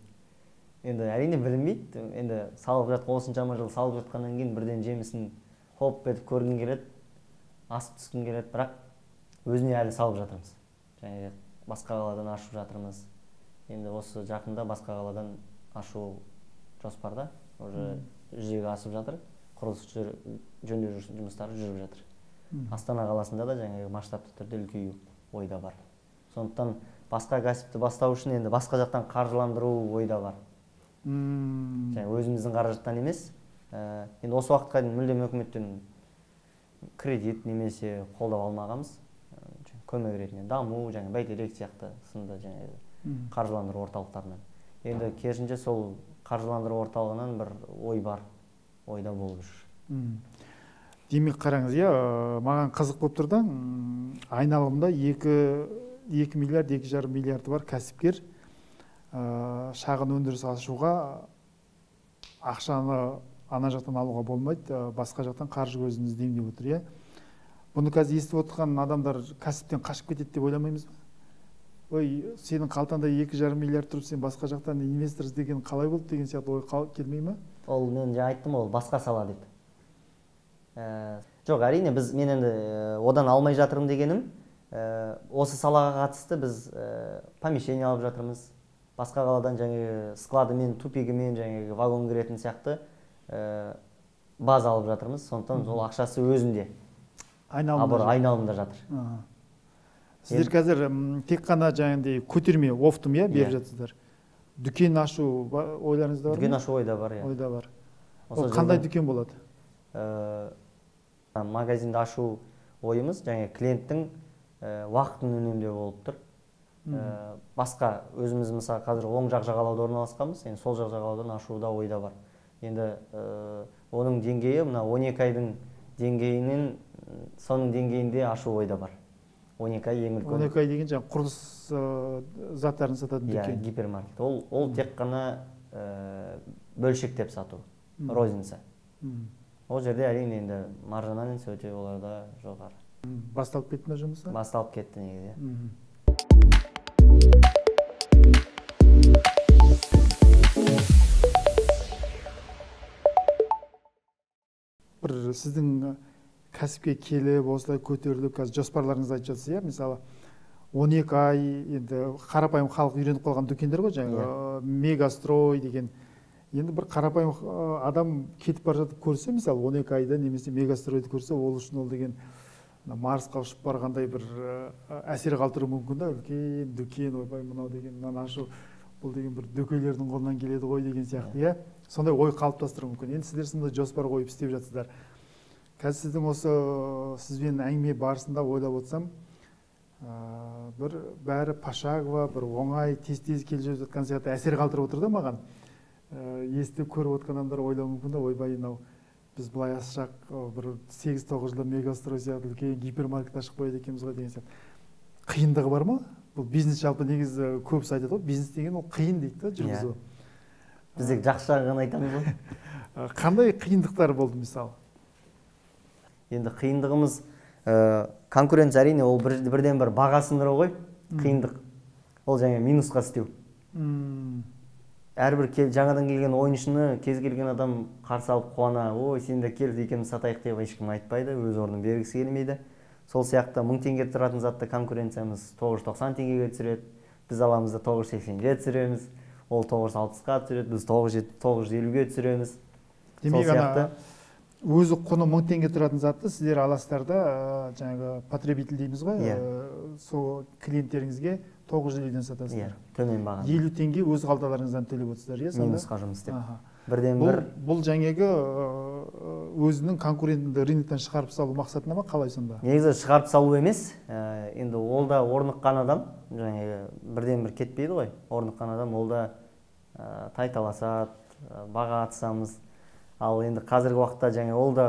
Енді әрине білінбейді. Енді салып жатқан осыншама жыл салып жатқаннан кейін бірден жемісін хоп етіп көргің келеді, асып түскің келеді, бірақ өзіне әлі салып жатырмыз. Және басқа қаладан ашып жатырмыз. Енді осы жақында басқа қаладан ашу жоспарда, уже жүзеге асып жатыр. Құрылыс жөндеу жұмыстары жүріп жатыр. Астана қаласында да жаңағы масштабты түрде үлкею ойда бар. Сондықтан басқа кәсіпті бастау үшін енді басқа жақтан қаржыландыру ойда бар. Және өзіміздің қаражаттан емес. Енді осы уақытқа дейін мүлдем үкіметтен кредит немесе қолдау алмағанбыз. Көмек ретінде даму, және Бәйтерек сияқты сынды жаңағы қаржыландыру орталықтарынан. Енді керісінше сол қаржыландыру орталығынан бір ой бар, ойда болып жүр. Демек, қараңыз, иә, маған қызық болып тұр да, айналымда 2 миллиард, 2,5 миллиарды бар кәсіпкер шағын өндіріс ашуға ақшаны ана жақтан алуға болмайды, басқа жақтан қаржы көзін іздеймін деп отыр, иә. Бұны қазір естіп отырған адамдар кәсіптен қашып кетеді деп ойламаймыз ба? Ой, сенің қалтаңда 2,5 миллиард тұрып, сен басқа жақтан инвестор іздеген қалай болды деген сияқты ой келмей ме? Ол мен жаңа айттым, ол басқа сала деп. Жоқ, әрине, біз мен енді одан алмай жатырмын дегенім, осы салаға қатысты біз помещение алып жатырмыз. Басқа қаладан жаңағы складымен, тупигімен, жаңағы вагон кіретін сияқты база алып жатырмыз. Сондықтан ол ақшасы өзінде. Айналымда жатыр. Сіздер қазір тек қана жаңағыдай көтерме, офтым, иә, беріп жатсыздар. Дүкен ашу ойларыңызда бар ма? Дүкен ашу ойда бар, иә. Ойда бар. Ол қандай дүкен болады? Магазинді ашу ойымыз және клиенттің уақытын үнемдеу болып тұр. Басқа өзіміз мысалы қазір оң жақ жағалауда орналасқанбыз, енді сол жақ жағалаудан ашуда ойда бар. Енді оның деңгейі мына 12 айдың деңгейінен, соның деңгейінде ашу ойда бар. 12 ай ең үлкен. 12 ай деген жаңа құрылыс заттарын сататын дүкен. Иә, гипермаркет. Ол тек қана бөлшектеп сату, розница. Ол жерде әрине енді маржинальность өте оларда жоғары. Басталып кетті ме жұмысы? Басталып кетті негізі. Бір сіздің кәсіпке келіп, осылай көтеріліп, қазір жоспарларыңызды айтып жатсыз, иә? Мысалы, 12 ай, енді қарапайым халық үйреніп қалған дүкендер ғой, жаңағы мегастрой деген. Енді бір қарапайым адам кетіп бара жатып көрсе, мысалы, 12 айда немесе мегастройды көрсе, ол үшін ол деген Марсқа ұшып барғандай бір әсер қалдыруы мүмкін да, үлкен дүкен, ойбай, мынау деген, мынаны ашу, бұл деген бір дөкейлердің қолынан келеді ғой деген сияқты, иә? Сондай ой қалыптастыруы мүмкін. Енді сіздер сондай жоспар қойып істеп жатсыздар. Қазір сіздің осы сізбен әңгіме барысында ойлап отырсам, бір бәрі пошагово, бір оңай, тез-тез келіп жатқан сияқты әсер қалдырып отыр да маған. Естіп көріп отқан адамдар ойлауы мүмкін да, ойбай, мынау біз былай ашсақ, бір 8-9 жылда мегастрой сияқты үлкен гипермаркет ашып қояды екенбіз ғой деген сияқты. Қиындығы бар ма? Бұл бизнес жалпы негізі көбісі айтады ғой, бизнес деген ол қиын дейді да жүргізу. Біз тек жақсы жағын айтамыз ғой. Қандай қиындықтар болды мысалы? Енді қиындығымыз конкуренция, әрине, ол бірден бір баға сындыру ғой, қиындық. Ол және минусқа істеу. Әрбір жаңадан келген ойыншыны кез келген адам қарсы алып қуана, ой, сен де кел, екеуміз сатайық деп ешкім айтпайды, өз орнын бергісі келмейді. Сол сияқты 1000 теңге тұратын затты конкуренциямыз 990 теңгеге түсіреді, біз аламыз да 980-ге түсіреміз, ол 960-қа түсіреді, біз 950-ге түсіреміз. Демек, ана өзі құны 1000 теңге тұратын затты сіздер аласыздар да, жаңағы потребитель дейміз ғой, сол клиенттеріңізге 950-ден сатасыздар. Төмен баға. 50 теңге өз қалталарыңыздан төлеп отырсыздар, иә, сонда? Минусқа жұмыс істеп. Бірден бір. Бұл жаңағы Өзінің конкурентіңді рыноктан шығарып салу мақсатында ма, қалай сонда? Негізі шығарып салу емес, енді ол да орныққан адам, жаңағы бірден бір кетпейді ғой. Орныққан адам ол да тайталасады, баға атысамыз. Ал енді қазіргі уақытта жаңа ол да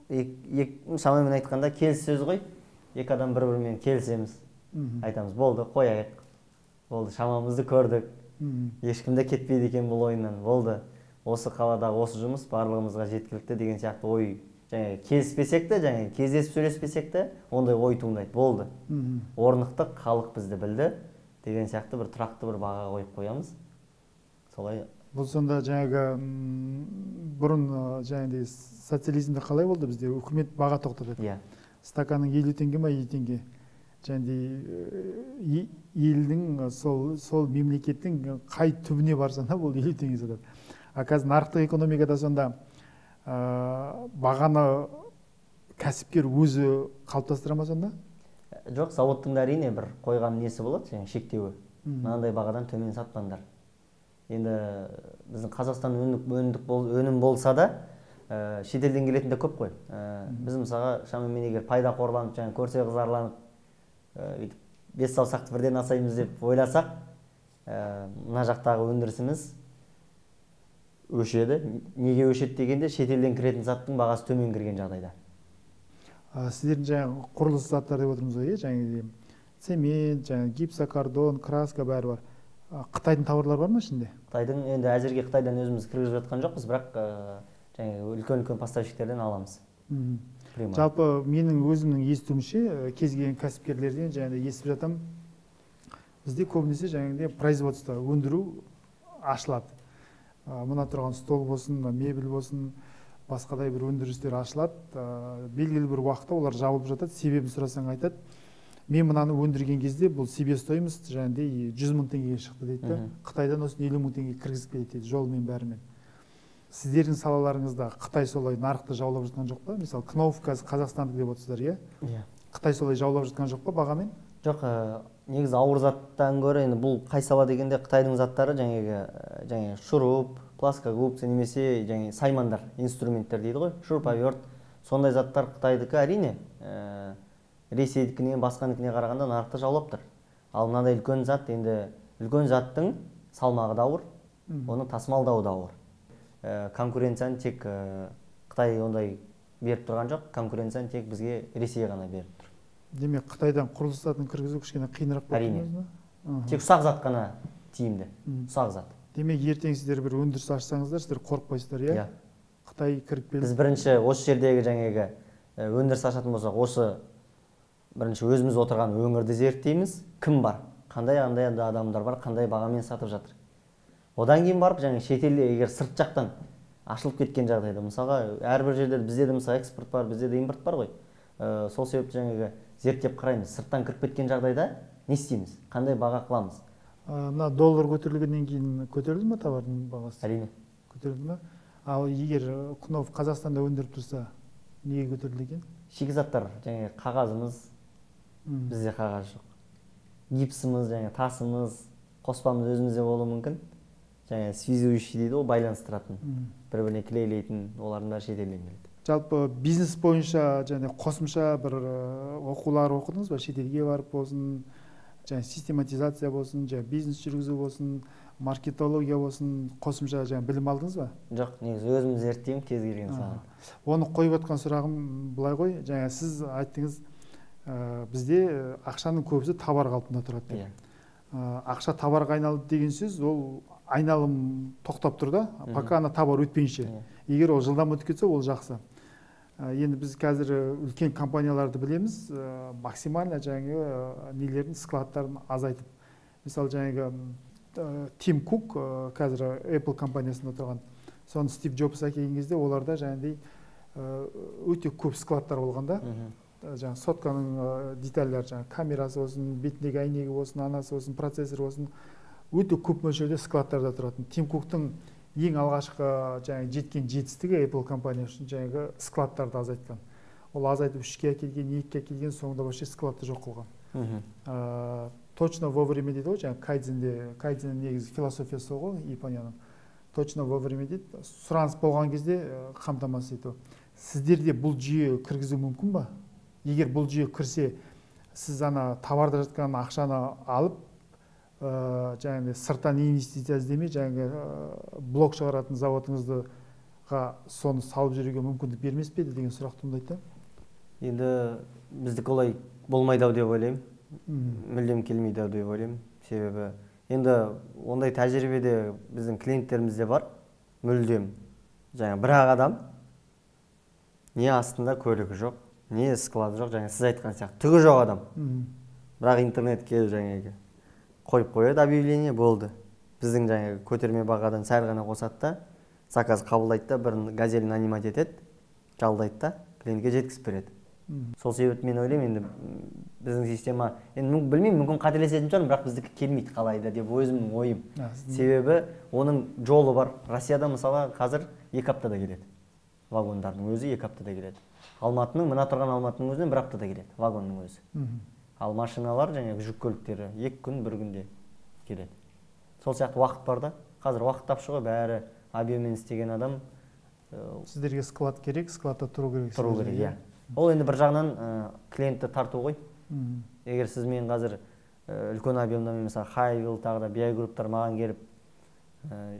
шамамен айтқанда келіссөз ғой. Екі адам бір-бірімен келісеміз. Айтамыз, болды, қояйық. Болды, шамамызды көрдік. Ешкім де кетпейді екен бұл ойыннан. Болды. Осы қаладағы осы жұмыс барлығымызға жеткілікті деген сияқты ой, жаңа келіспесек те, жаңа кездесіп сөйлеспесек те, ондай ой туындайды. Болды. Орнықтық, халық бізді білді деген сияқты бір тұрақты бір баға қойып қоямыз. Солай. Бұл сонда жаңағы бұрын жаңағыдай социализмде қалай болды бізде? Үкімет баға тоқтатады. Иә. Стаканның 50 теңге ма, 50 теңге. Жаңағыдай елдің сол мемлекеттің қай түбіне барсаң да бұл 50 теңге сатады. А қазір нарықтық экономикада сонда бағаны кәсіпкер өзі қалыптастыра ма сонда? Жоқ, заводтың да әрине бір қойған несі болады, жаңағы шектеуі. Мынандай бағадан төмен сатпаңдар. Енді біздің Қазақстан өнім болса да, шетелден келетін де көп қой. Біз мысалға шамамен егер пайда қорланып, жаңағы көрсе қызарланып, өйтіп бес саусақты бірден асаймыз деп ойласақ, мына жақтағы өндірісіміз өшеді. Неге өшеді дегенде, шетелден кіретін заттың бағасы төмен кірген жағдайда. Сіздердің жаңағы құрылыс заттары деп отырмыз ғой, жаңағы цемент, жаңағы гипсокартон, краска бәрі бар. Қытайдың тауарлары бар ма ішінде? Қытайдың енді әзірге Қытайдан өзіміз кіргізіп жатқан жоқпыз, бірақ жаңағы үлкен-үлкен поставщиктерден аламыз. Жалпы менің өзімнің естуімше, кез келген кәсіпкерлерден жаңағыдай естіп жатамын, бізде көбінесе жаңағыдай производство, өндіру ашылады. Мына тұрған стол болсын, мебель болсын, басқадай бір өндірістер ашылады. Белгілі бір уақытта олар жабылып жатады. Себебін сұрасаң айтады, мен мынаны өндірген кезде бұл себестоимость жаңағыдай 100 мың теңгеге шықты дейді да. Қытайдан осыны 50 мың теңгеге кіргізіп келеді дейді, жолмен бәрімен. Сіздердің салаларыңызда Қытай солай нарықты жаулап жатқан жоқ па? Мысалы, Кнауф қазір Қазақстандық деп отырсыздар, иә? Иә. Қытай солай жаулап жатқан жоқ па бағамен? Жоқ, негізі ауыр заттан гөрі енді бұл қай сала дегенде Қытайдың заттары жаңағы шуруп, плоскогубцы немесе жаңағы саймандар, инструменттер дейді ғой, шуруповерт, сондай заттар Қытайдікі әрине, Ресейдікіне, басқаныкіне қарағанда нарықты жаулап тұр. Ал мынадай үлкен зат, енді үлкен заттың салмағы да ауыр, оны тасымалдауы да ауыр. Конкуренцияны тек Қытай ондай беріп тұрған жоқ, конкуренцияны тек бізге Ресей ғана беріп тұр. Демек, Қытайдан құрылыс затын кіргізу кішкене қиынырақ болып Әрине. тұр ма? Тек ұсақ зат қана тиімді, ұсақ зат. Демек, ертең сіздер бір өндіріс ашсаңыздар, сіздер қорықпайсыздар, иә? Иә. Қытай кіріп келіп. Біз бірінші осы жердегі жаңағы өндіріс ашатын болсақ, осы бірінші өзіміз отырған өңірді зерттейміз, кім бар, қандай адамдар бар, қандай бағамен сатып жатыр. Одан кейін барып жаңа шетелде егер сырт жақтан ашылып кеткен жағдайда, мысалға әрбір жерде бізде де мысалы экспорт бар, бізде де импорт бар ғой. Сол себепті жаңағы зерттеп қараймыз, сырттан кіріп кеткен жағдайда не істейміз, қандай баға қыламыз. Мына доллар көтерілгеннен кейін көтерілді ме товардың бағасы? Әрине. Көтерілді ме? Ал егер Кнауф Қазақстанда өндіріп тұрса, неге көтерілді екен? Шикізаттар, жаңағы қағазымыз, бізде қағаз жоқ. Гипсіміз, жаңағы тасымыз, қоспамыз өзімізде болуы мүмкін. Жаңағы связующий дейді ғой, байланыстыратын, бір-біріне клейлейтін, олардың бәрі шетелден келеді. Жалпы бизнес бойынша және қосымша бір оқулар оқыдыңыз ба? Шетелге барып болсын, және систематизация болсын, және бизнес жүргізу болсын, маркетология болсын, қосымша және білім алдыңыз ба? Жоқ, негізі өзім зерттеймін кез келген саланы. Оны қойып отқан сұрағым былай ғой, жаңа сіз айттыңыз, бізде ақшаның көбісі товар қалпында тұрады деп. Ақша товарға айналды деген сөз, ол айналым тоқтап тұр да, пока ана товар өтпейінше. Егер ол жылдам өтіп кетсе, ол жақсы. Енді біз қазір үлкен компанияларды білеміз, максимально жаңағы нелерін, складтарын азайтып. Мысалы, жаңағы Тим Кук, қазір Apple компаниясында тұрған, соны Стив Джобс әкелген кезде оларда жаңағыдай өте көп складтар болған да. Жаңағы сотканың детальдары, жаңағы камерасы болсын, бетіндегі әйнегі болсын, анасы болсын, процессор болсын, өте көп мөлшерде складтарда тұратын. Тим Куктың ең алғашқы жаңағы жеткен жетістігі Apple компаниясы үшін жаңағы складтарды азайтқан. Ол азайтып 3-ке әкелген, 2-ге әкелген, соңында вообще складты жоқ қылған. Точно вовремя дейді ғой, жаңағы кайдзенде, кайдзеннің негізгі философиясы сол ғой, Японияның. Точно вовремя дейді. Сұраныс болған кезде қамтамасыз ету. Сіздерде бұл жүйе кіргізу мүмкін ба? Егер бұл жүйе кірсе, сіз ана товарда жатқан ақшаны алып, жаңағы сырттан инвестиция іздемей, жаңағы блок шығаратын заводыңыздыға соны салып жүруге мүмкіндік бермес пе еді деген сұрақ туындайды да. Енді біздікі олай болмайды ау деп ойлаймын. Мүлдем келмейді ау деп ойлаймын. Себебі енді ондай тәжірибеде біздің клиенттерімізде бар. Мүлдем жаңа бір-ақ адам, не астында көлігі жоқ, не склады жоқ, жаңа сіз айтқан сияқты түгі жоқ адам. Бірақ интернетке жаңағы қойып қояды объявление, болды. Біздің жаңағы көтерме бағадан сәл ғана қосады да, заказ қабылдайды да, бір газель нанимать етеді, жалдайды да, клиентке жеткізіп береді. Сол себепті мен ойлаймын, енді біздің система, енді білмеймін, мүмкін қателесетін шығармын, бірақ біздікі келмейді қалайда деп өзімнің ойым. Себебі оның жолы бар. Россияда мысалы қазір 2 аптада келеді. Вагондардың өзі 2 аптада келеді. Алматының, мына тұрған Алматының өзінен 1 аптада келеді вагонның өзі. Ал машиналар және жүк көліктері 2 күн 1 күнде келеді. Сол сияқты уақыт бар да. Қазір уақыт тапшы ғой, бәрі объеммен істеген адам. Сіздерге склад керек, складта тұру керек. Тұру керек, иә. Ол енді бір жағынан клиентті тарту ғой. Егер сіз мен қазір үлкен объемда, мен мысалы Хайвилл, тағы да BI Group-тар маған келіп,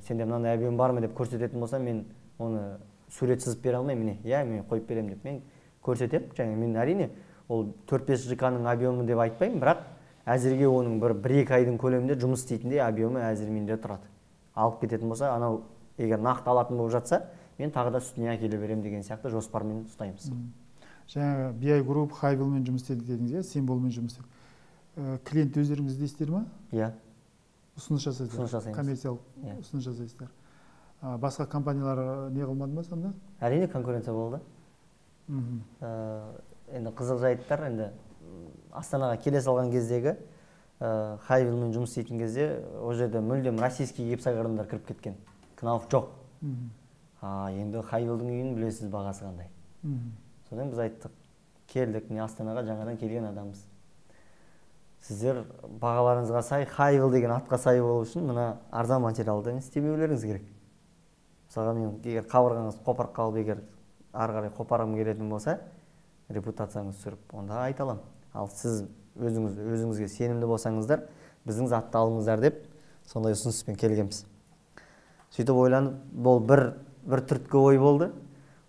сенде мынандай объем бар ма деп көрсететін болса, мен оны сурет сызып бере алмаймын, міне, иә, мен қойып беремін деп мен көрсетемін. Және мен әрине ол 4-5 ЖК-ның объемы деп айтпаймын, бірақ әзірге оның бір-екі айдың көлемінде жұмыс істейтіндей объемы әзір менде тұрады. Алып кететін болса, анау егер нақты алатын болып жатса, мен тағы да үстіне әкеле беремін деген сияқты жоспармен ұстаймыз. Жаңағы BI Group, Хайвиллмен жұмыс істедік дедіңіз, иә, Символмен жұмыс істедік. Клиент өздеріңіз іздейсіздер ма? Иә. Ұсыныс жасайсыздар? Ұсыныс жасаймыз. Коммерциялық ұсыныс жасайсыздар. Басқа компаниялар не қылмады ма сонда? Әрине конкуренция болды. Енді қызық жайттар, енді Астанаға келе салған кездегі Хайвиллмен жұмыс істейтін кезде ол жерде мүлдем российский гипсокартондар кіріп кеткен. Кнауф жоқ. Енді Хайвиллдің үйін білесіз бағасы қандай. Содан біз айттық, келдік, міне Астанаға жаңадан келген адамбыз. Сіздер бағаларыңызға сай, Хайвилл деген атқа сай болу үшін мына арзан материалды істемеулеріңіз керек. Мысалға мен егер қабырғаңыз қопарып қалып, егер ары қарай қопарғым келетін болса, репутацияңызды түсіріп, онда айта аламын. Ал сіз өзіңізге сенімді болсаңыздар, біздің затты алыңыздар деп сондай ұсыныспен келгенбіз. Сөйтіп ойланып, бұл бір түрткі ой болды.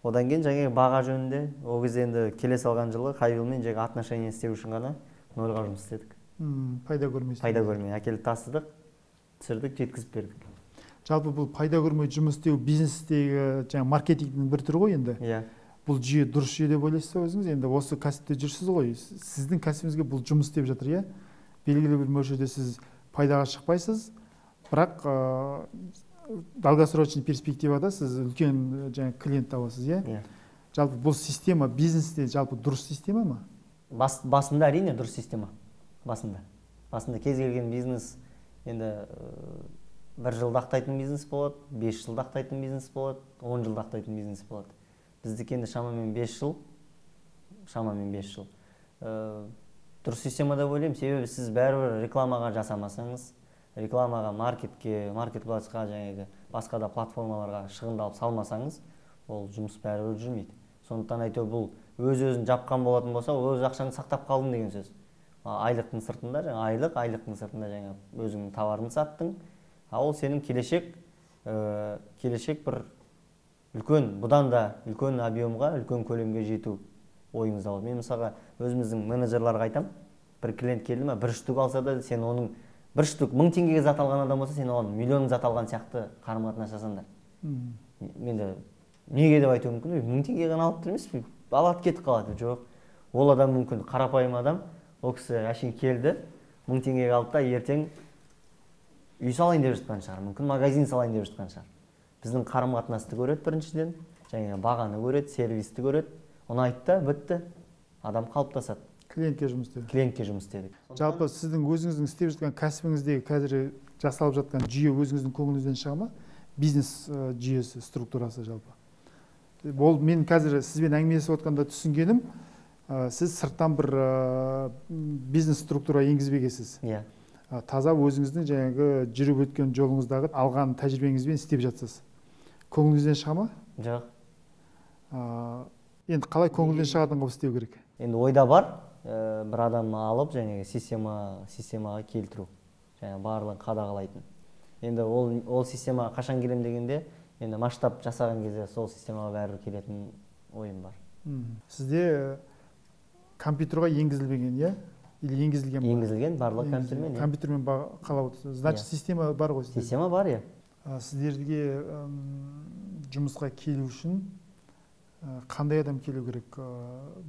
Одан кейін жаңағы баға жөнінде, ол кезде енді келе салған жылы Хайвиллмен жаңағы отношения істеу үшін ғана нольға жұмыс істедік. Пайда көрмей. Пайда көрмей. Әкеліп тасыдық, түсірдік, жеткізіп бердік. Жалпы бұл пайда көрмей жұмыс істеу бизнестегі жаңа маркетингтің бір түрі ғой енді. Иә. Бұл жүйе дұрыс жүйе деп ойлайсыз ба өзіңіз? Енді осы кәсіпте жүрсіз ғой. Сіздің кәсібіңізге бұл жұмыс істеп жатыр, иә? Белгілі бір мөлшерде сіз пайдаға шықпайсыз, бірақ долгосрочный перспективада сіз үлкен жаңа клиент табасыз, иә? Иә. Жалпы бұл система бизнесте жалпы дұрыс система ма? Басында әрине дұрыс система. Басында. Басында кез келген бизнес енді 1 жылда ақтайтын бизнес болады, 5 жылда ақтайтын бизнес болады, 10 жылда ақтайтын бизнес болады. Біздікі енді шамамен 5 жыл, шамамен 5 жыл. Дұрыс система деп ойлаймын, себебі сіз бәрібір рекламаға жасамасаңыз, рекламаға, маркетке, маркетплейсқа, жаңағы басқа да платформаларға шығындалып салмасаңыз, ол жұмыс бәрібір жүрмейді. Сондықтан әйтеуір бұл өз-өзін жапқан болатын болса, өз ақшаңды сақтап қалдың деген сөз. Айлықтың сыртында, жаңа айлық, айлықтың сыртында жаңа өзіңнің товарыңды саттың. А ол сенің келешек бір үлкен, бұдан да үлкен объемға, үлкен көлемге жету ойыңызда болады. Мен мысалға өзіміздің менеджерларға айтам, бір клиент келді ме, бір штук алса да, сен оның бір штук 1000 теңгеге зат алған адам болса, сен оған миллион зат алған сияқты қарым-қатынас жасаңдар. Мен де неге деп айтуым мүмкін, 1000 теңгеге ғана алып тұр емес пе? Алады, кетіп қалады. Жоқ, ол адам мүмкін қарапайым адам, ол кісі әшейін келді, 1000 теңгеге алды да ертең үй салайын деп жатқан шығар, мүмкін магазин салайын деп жатқан шығар. Біздің қарым-қатынасты көреді біріншіден, және бағаны көреді, сервисті көреді, ұнайды да, бітті, адам қалыптасады. Клиентке жұмыс істедік. Клиентке жұмыс істедік. Жалпы сіздің өзіңіздің істеп жатқан кәсібіңіздегі қазір жасалып жатқан жүйе өзіңіздің көңіліңізден шыға ма? Бизнес жүйесі, структурасы жалпы. Ол мен қазір сізбен әңгімелесіп отқанда түсінгенім, сіз сырттан бір бизнес структура енгізбегенсіз. Иә. Таза өзіңіздің жаңағы жүріп өткен жолыңыздағы алған тәжірибеңізбен істеп жатсыз. Көңіліңізден шыға ма? Жоқ. Енді қалай көңілден шығатын қылып істеу керек? Енді ойда бар, бір адам алып жаңағы системаға келтіру, жаңа барлығын қадағалайтын. Енді ол системаға қашан келем дегенде, енді масштаб жасаған кезде сол системаға бәрібір келетін ойым бар. Сізде компьютерға енгізілмеген, иә? Или енгізілген ба? Енгізілген, барлығы компьютермен. Компьютермен қалап отырсыз. Значит, система бар ғой сізде? Система бар, иә. Сіздерге жұмысқа келу үшін қандай адам келу керек?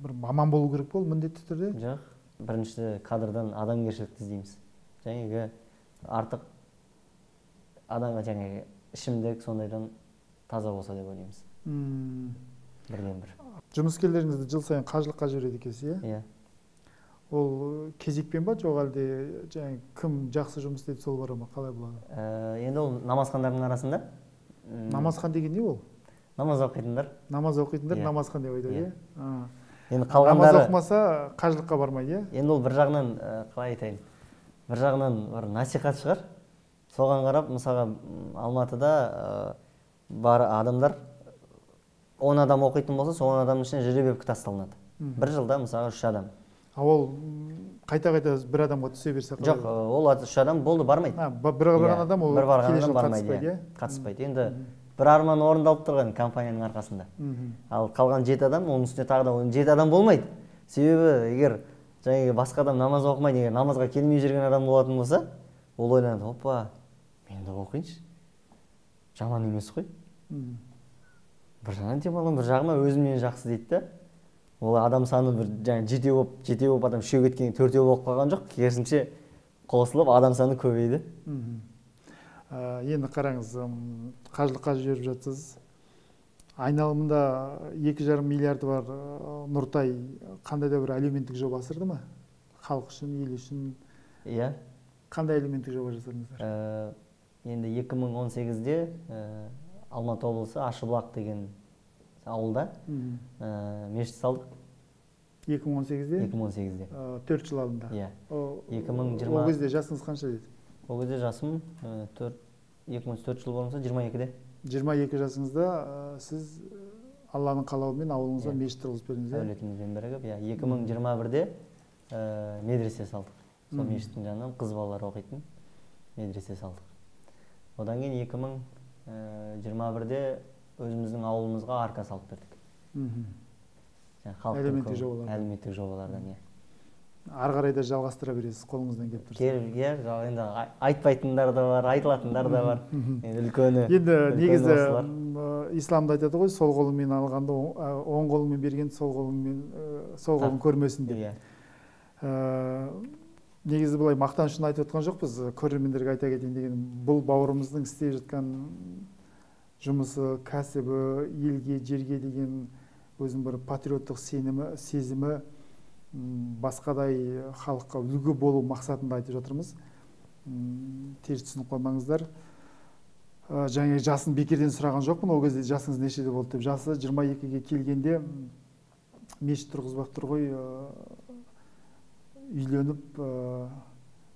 Бір маман болу керек бол міндетті түрде? Жоқ. Бірінші кадрдан адамгершілікті іздейміз. Жаңағы артық адамға жаңағы ішімдік сондайдан таза болса деп ойлаймыз. Бірден бір. Жұмыскерлеріңізді жыл сайын қажылыққа жібереді екенсіз, иә? Иә. Ол кезекпен ба, жоқ әлде жаңағы кім жақсы жұмыс істейді сол бара ма, қалай болады? Енді ол намазхандардың арасында. Намазхан деген не ол? Намаз оқитындар. Намаз оқитындар намазхан деп айтады, иә? Енді қалғандары намаз оқымаса қажылыққа бармайды, иә? Енді ол бір жағынан қалай айтайын? Бір жағынан бір насихат шығар. Соған қарап, мысалға, Алматыда бар адамдар 10 адам оқитын болса, сол 10 адамның ішінен жеребепкі тасталынады. Бір жылда мысалға 3 адам. А ол қайта-қайта бір адамға түсе берсе қалай? Жоқ, ол 3 адам болды, бармайды. Бір барған адам ол бір барған адам бармайды, қатыспайды. Енді бір арман орындалып тұрған компанияның арқасында. Ал қалған 7 адам, оның үстіне тағы да 7 адам болмайды. Себебі егер жаңағы басқа адам намаз оқымайды, егер намазға келмей жүрген адам болатын болса, ол ойланады, опа, мен де оқиыншы. Жаман емес қой. Бір жағынан демаламын, бір жағыма өзімнен жақсы дейді да. Ол адам саны бір жаңа жетеу болып адам үшеу кеткен, төртеу болып қалған жоқ, керісінше қосылып адам саны көбейді. Енді қараңыз, қажылыққа жіберіп жатсыз. Айналымында 2,5 миллиарды бар Нұртай қандай да бір әлеуметтік жоба асырды ма? Халық үшін, ел үшін. Иә. Қандай әлеуметтік жоба жасадыңыздар? Енді 2018-де Алматы облысы Ашыбұлақ деген ауылда мешіт салдық. 2018-де? 2018-де. 4 жыл алдында. Иә. 2020. Ол кезде жасыңыз қанша еді? Ол кезде жасым 2004 жыл болмаса 22-де. 22 жасыңызда сіз Алланың қалауымен ауылыңызға мешіт тұрғызып бердіңіз, иә? Әулетімізбен бірігіп, иә. 2021-де медресе салдық. Сол мешіттің жанынан қыз балалар оқитын медресе салдық. Одан кейін 2021-де өзіміздің ауылымызға арка салып бердік. Әлеуметтік жобалардан. Әлеуметтік жобалардан, иә. Ары қарай да жалғастыра бересіз, қолыңыздан келіп тұрса. Иә, енді айтпайтындар да бар, айтылатындар да бар. Енді үлкені. Енді негізі исламда айтады ғой, сол қолыңмен алғанды оң қолыңмен берген, сол қолыңмен сол қолың көрмесін деп. Негізі былай мақтан үшін айтып отқан жоқпыз, көрермендерге айта кетейін деген, бұл бауырымыздың істеп жатқан жұмысы, кәсібі, елге, жерге деген өзінің бір патриоттық сенімі, сезімі басқадай халыққа үлгі болу мақсатында айтып жатырмыз. Теріс түсініп қалмаңыздар. Жаңа жасын бекерден сұраған жоқпын, ол кезде жасыңыз нешеде болды деп. Жасы 22-ге келгенде мешіт тұрғызбақ тұр ғой, үйленіп,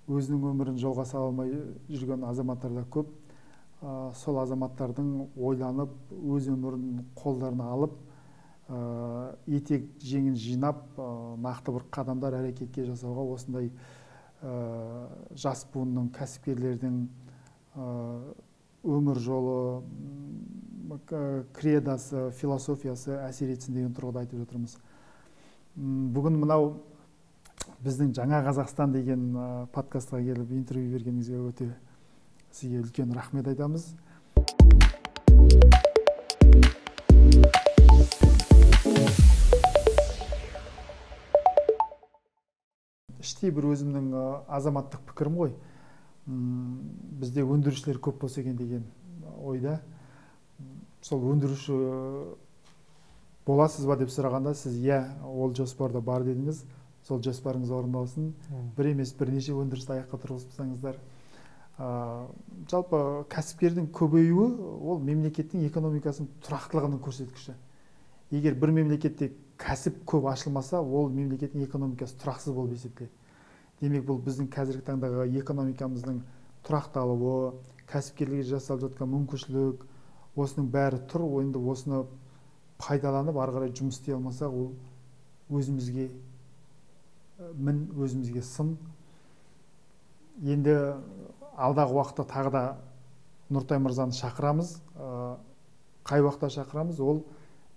өзінің өмірін жолға сала алмай жүрген азаматтар да көп. Сол азаматтардың ойланып, өз өмірін қолдарына алып, етек жеңін жинап, нақты бір қадамдар әрекетке жасауға осындай жас буынның, кәсіпкерлердің өмір жолы, кредосы, философиясы әсер етсін деген тұрғыда айтып жатырмыз. Бүгін мынау біздің Жаңа Қазақстан деген подкастқа келіп интервью бергеніңізге өте сізге үлкен рахмет айтамыз. Іштей бір өзімнің азаматтық пікірім ғой. Бізде өндірушілер көп болса екен деген ойда. Сол өндіруші боласыз ба деп сұрағанда сіз иә, ол жоспарда бар дедіңіз. Сол жоспарыңыз орындалсын. Бір емес, бірнеше өндірісті аяққа тұрғызсаңыздар. Жалпы кәсіпкердің көбеюі ол мемлекеттің экономикасының тұрақтылығының көрсеткіші. Егер бір мемлекетте кәсіп көп ашылмаса, ол мемлекеттің экономикасы тұрақсыз болып есептеледі. Демек, бұл біздің қазіргі таңдағы экономикамыздың тұрақталуы, кәсіпкерлерге жасалып жатқан мүмкіншілік, осының бәрі тұр. Енді осыны пайдаланып ары қарай жұмыс істей алмасақ, ол өзімізге мін, өзімізге сын. Енді алдағы уақытта тағы да Нұртай мырзаны шақырамыз. Қай уақытта шақырамыз? Ол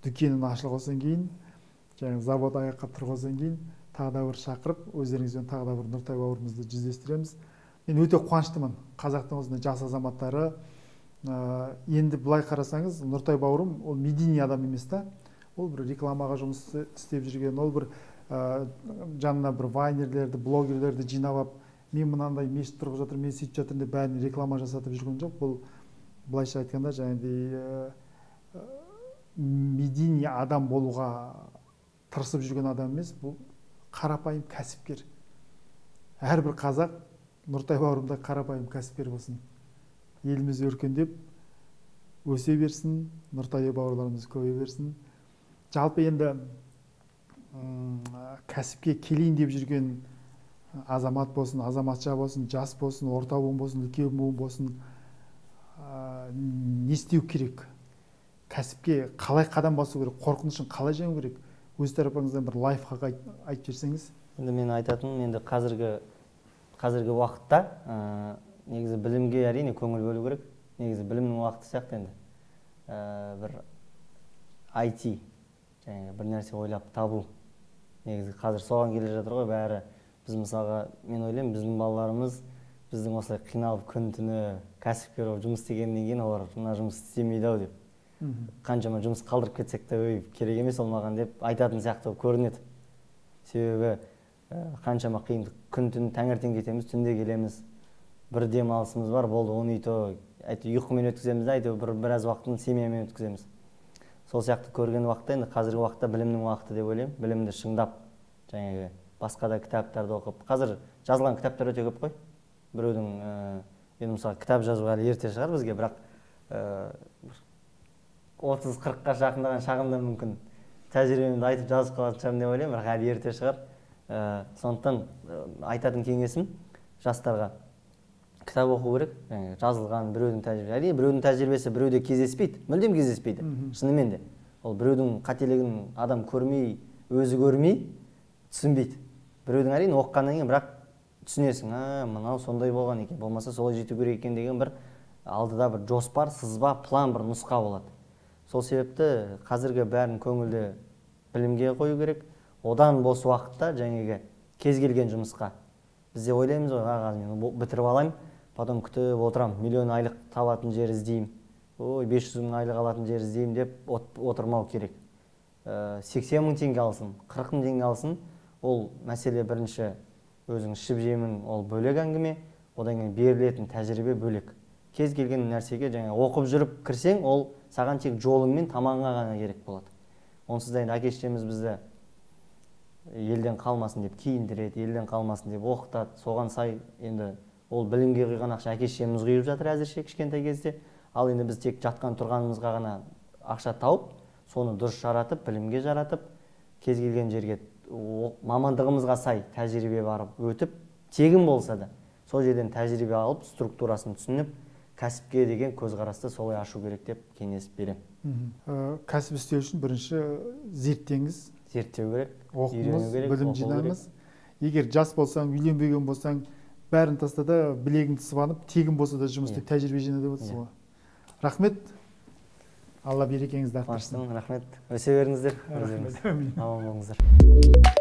дүкенін ашылғаннан кейін, жаңағы завод аяққа тұрғаннан кейін тағы да бір шақырып, өздеріңізбен тағы да бір Нұртай бауырымызды жүздестіреміз. Мен өте қуаныштымын. Қазақтың осындай жас азаматтары, енді былай қарасаңыз, Нұртай бауырым ол медийный адам емес та. Ол бір рекламаға жұмыс істеп жүрген, ол бір жанына бір вайнерлерді, блогерлерді жинап алып, мен мынандай мешіт тұрғызып жатырмын, мен сөйтіп жатырмын деп бәріне реклама жасатып жүрген жоқ. Бұл былайша айтқанда жаңағыдай медийный адам болуға тырысып жүрген адам емес, бұл қарапайым кәсіпкер. Әрбір қазақ Нұртай бауырымдай қарапайым кәсіпкер болсын. Еліміз өркендеп өсе берсін, Нұртай бауырларымыз көбейе берсін. Жалпы енді кәсіпке келейін деп жүрген азамат болсын, азаматша болсын, жас болсын, орта буын болсын, үлкен буын болсын, не істеу керек? Кәсіпке қалай қадам басу керек? Қорқынышын қалай жеңу керек? Өз тарапыңыздан бір лайфхак айтып жіберсеңіз. Енді мен айтатыным, енді қазіргі уақытта негізі білімге әрине көңіл бөлу керек. Негізі білімнің уақыты сияқты енді. Бір IT, жаңағы бір нәрсе ойлап табу. Негізі қазір соған келе жатыр ғой бәрі. Біз мысалға, мен ойлаймын, біздің балаларымыз біздің осылай қиналып күн түні кәсіпкер болып жұмыс істегеннен кейін олар мына жұмыс істемейді ау деп. Қаншама жұмыс қалдырып кетсек те, өй, керек емес ол маған деп айтатын сияқты болып көрінеді. Себебі қаншама қиындық, күн түн таңертең кетеміз, түнде келеміз, бір демалысымыз бар, болды, оны әйтеуір ұйқымен өткіземіз де, әйтеуір біраз уақытын семьямен өткіземіз. Сол сияқты көрген уақытта енді қазіргі уақытта білімнің уақыты деп ойлаймын. Білімді шыңдап, жаңағы басқа да кітаптарды оқып, қазір жазылған кітаптар өте көп қой. Біреудің, енді мысалы кітап жазуға әлі ерте шығар бізге, бірақ 30-40-қа жақындаған шағында мүмкін тәжірибемді айтып жазып қалатын шығармын деп ойлаймын, бірақ әлі ерте шығар. Сондықтан айтатын кеңесім жастарға кітап оқу керек, жазылған біреудің тәжірибесі. Әрине біреудің тәжірибесі біреуде кездеспейді, мүлдем кездеспейді, шынымен де. Ол біреудің қателігін адам көрмей, өзі көрмей түсінбейді. Біреудің әрине оқығаннан кейін бірақ түсінесің, мынау сондай болған екен, болмаса солай жету керек екен деген бір алдыда бір жоспар, сызба, план, бір нұсқа болады. Сол себепті қазіргі бәрін көңілді білімге қою керек. Одан бос уақытта жаңағы кез келген жұмысқа. Бізде ойлаймыз ғой, қазір мен бітіріп алайын, потом күтіп отырам, миллион айлық табатын жер іздеймін, ой, 500 мың айлық алатын жер іздеймін деп отырмау керек. 80 мың теңге алсын, 40 мың теңге алсын, ол мәселе бірінші өзің ішіп жемің, ол бөлек әңгіме, одан кейін берілетін тәжірибе бөлек. Кез келген нәрсеге жаңа оқып жүріп кірсең, ол саған тек жолың мен тамағыңа ғана керек болады. Онсыз да енді әке-шешеміз бізді елден қалмасын деп киіндіреді, елден қалмасын деп оқытады. Соған сай енді ол білімге құйған ақша әке-шешеміз құйып жатыр әзірше кішкентай кезде. Ал енді біз тек жатқан тұрғанымызға ғана ақша тауып, соны дұрыс жаратып, білімге жаратып, кез келген жерге мамандығымызға сай тәжірибе барып өтіп, тегін болса да сол жерден тәжірибе алып, структурасын түсініп, кәсіпке деген көзқарасты солай ашу керек деп кеңес беремін. Кәсіп істеу үшін бірінші зерттеңіз. Зерттеу керек, оқыңыз, білім жинаңыз. Егер жас болсаң, үйленбеген болсаң, бәрін таста да білегіңді сыбанып, тегін болса да жұмыс істеп тәжірибе жина деп отырсыз ғой. Рахмет. Алла берекеңізді арттырсын. Рахмет. Өсе беріңіздер. Рахмет. Аман болыңыздар.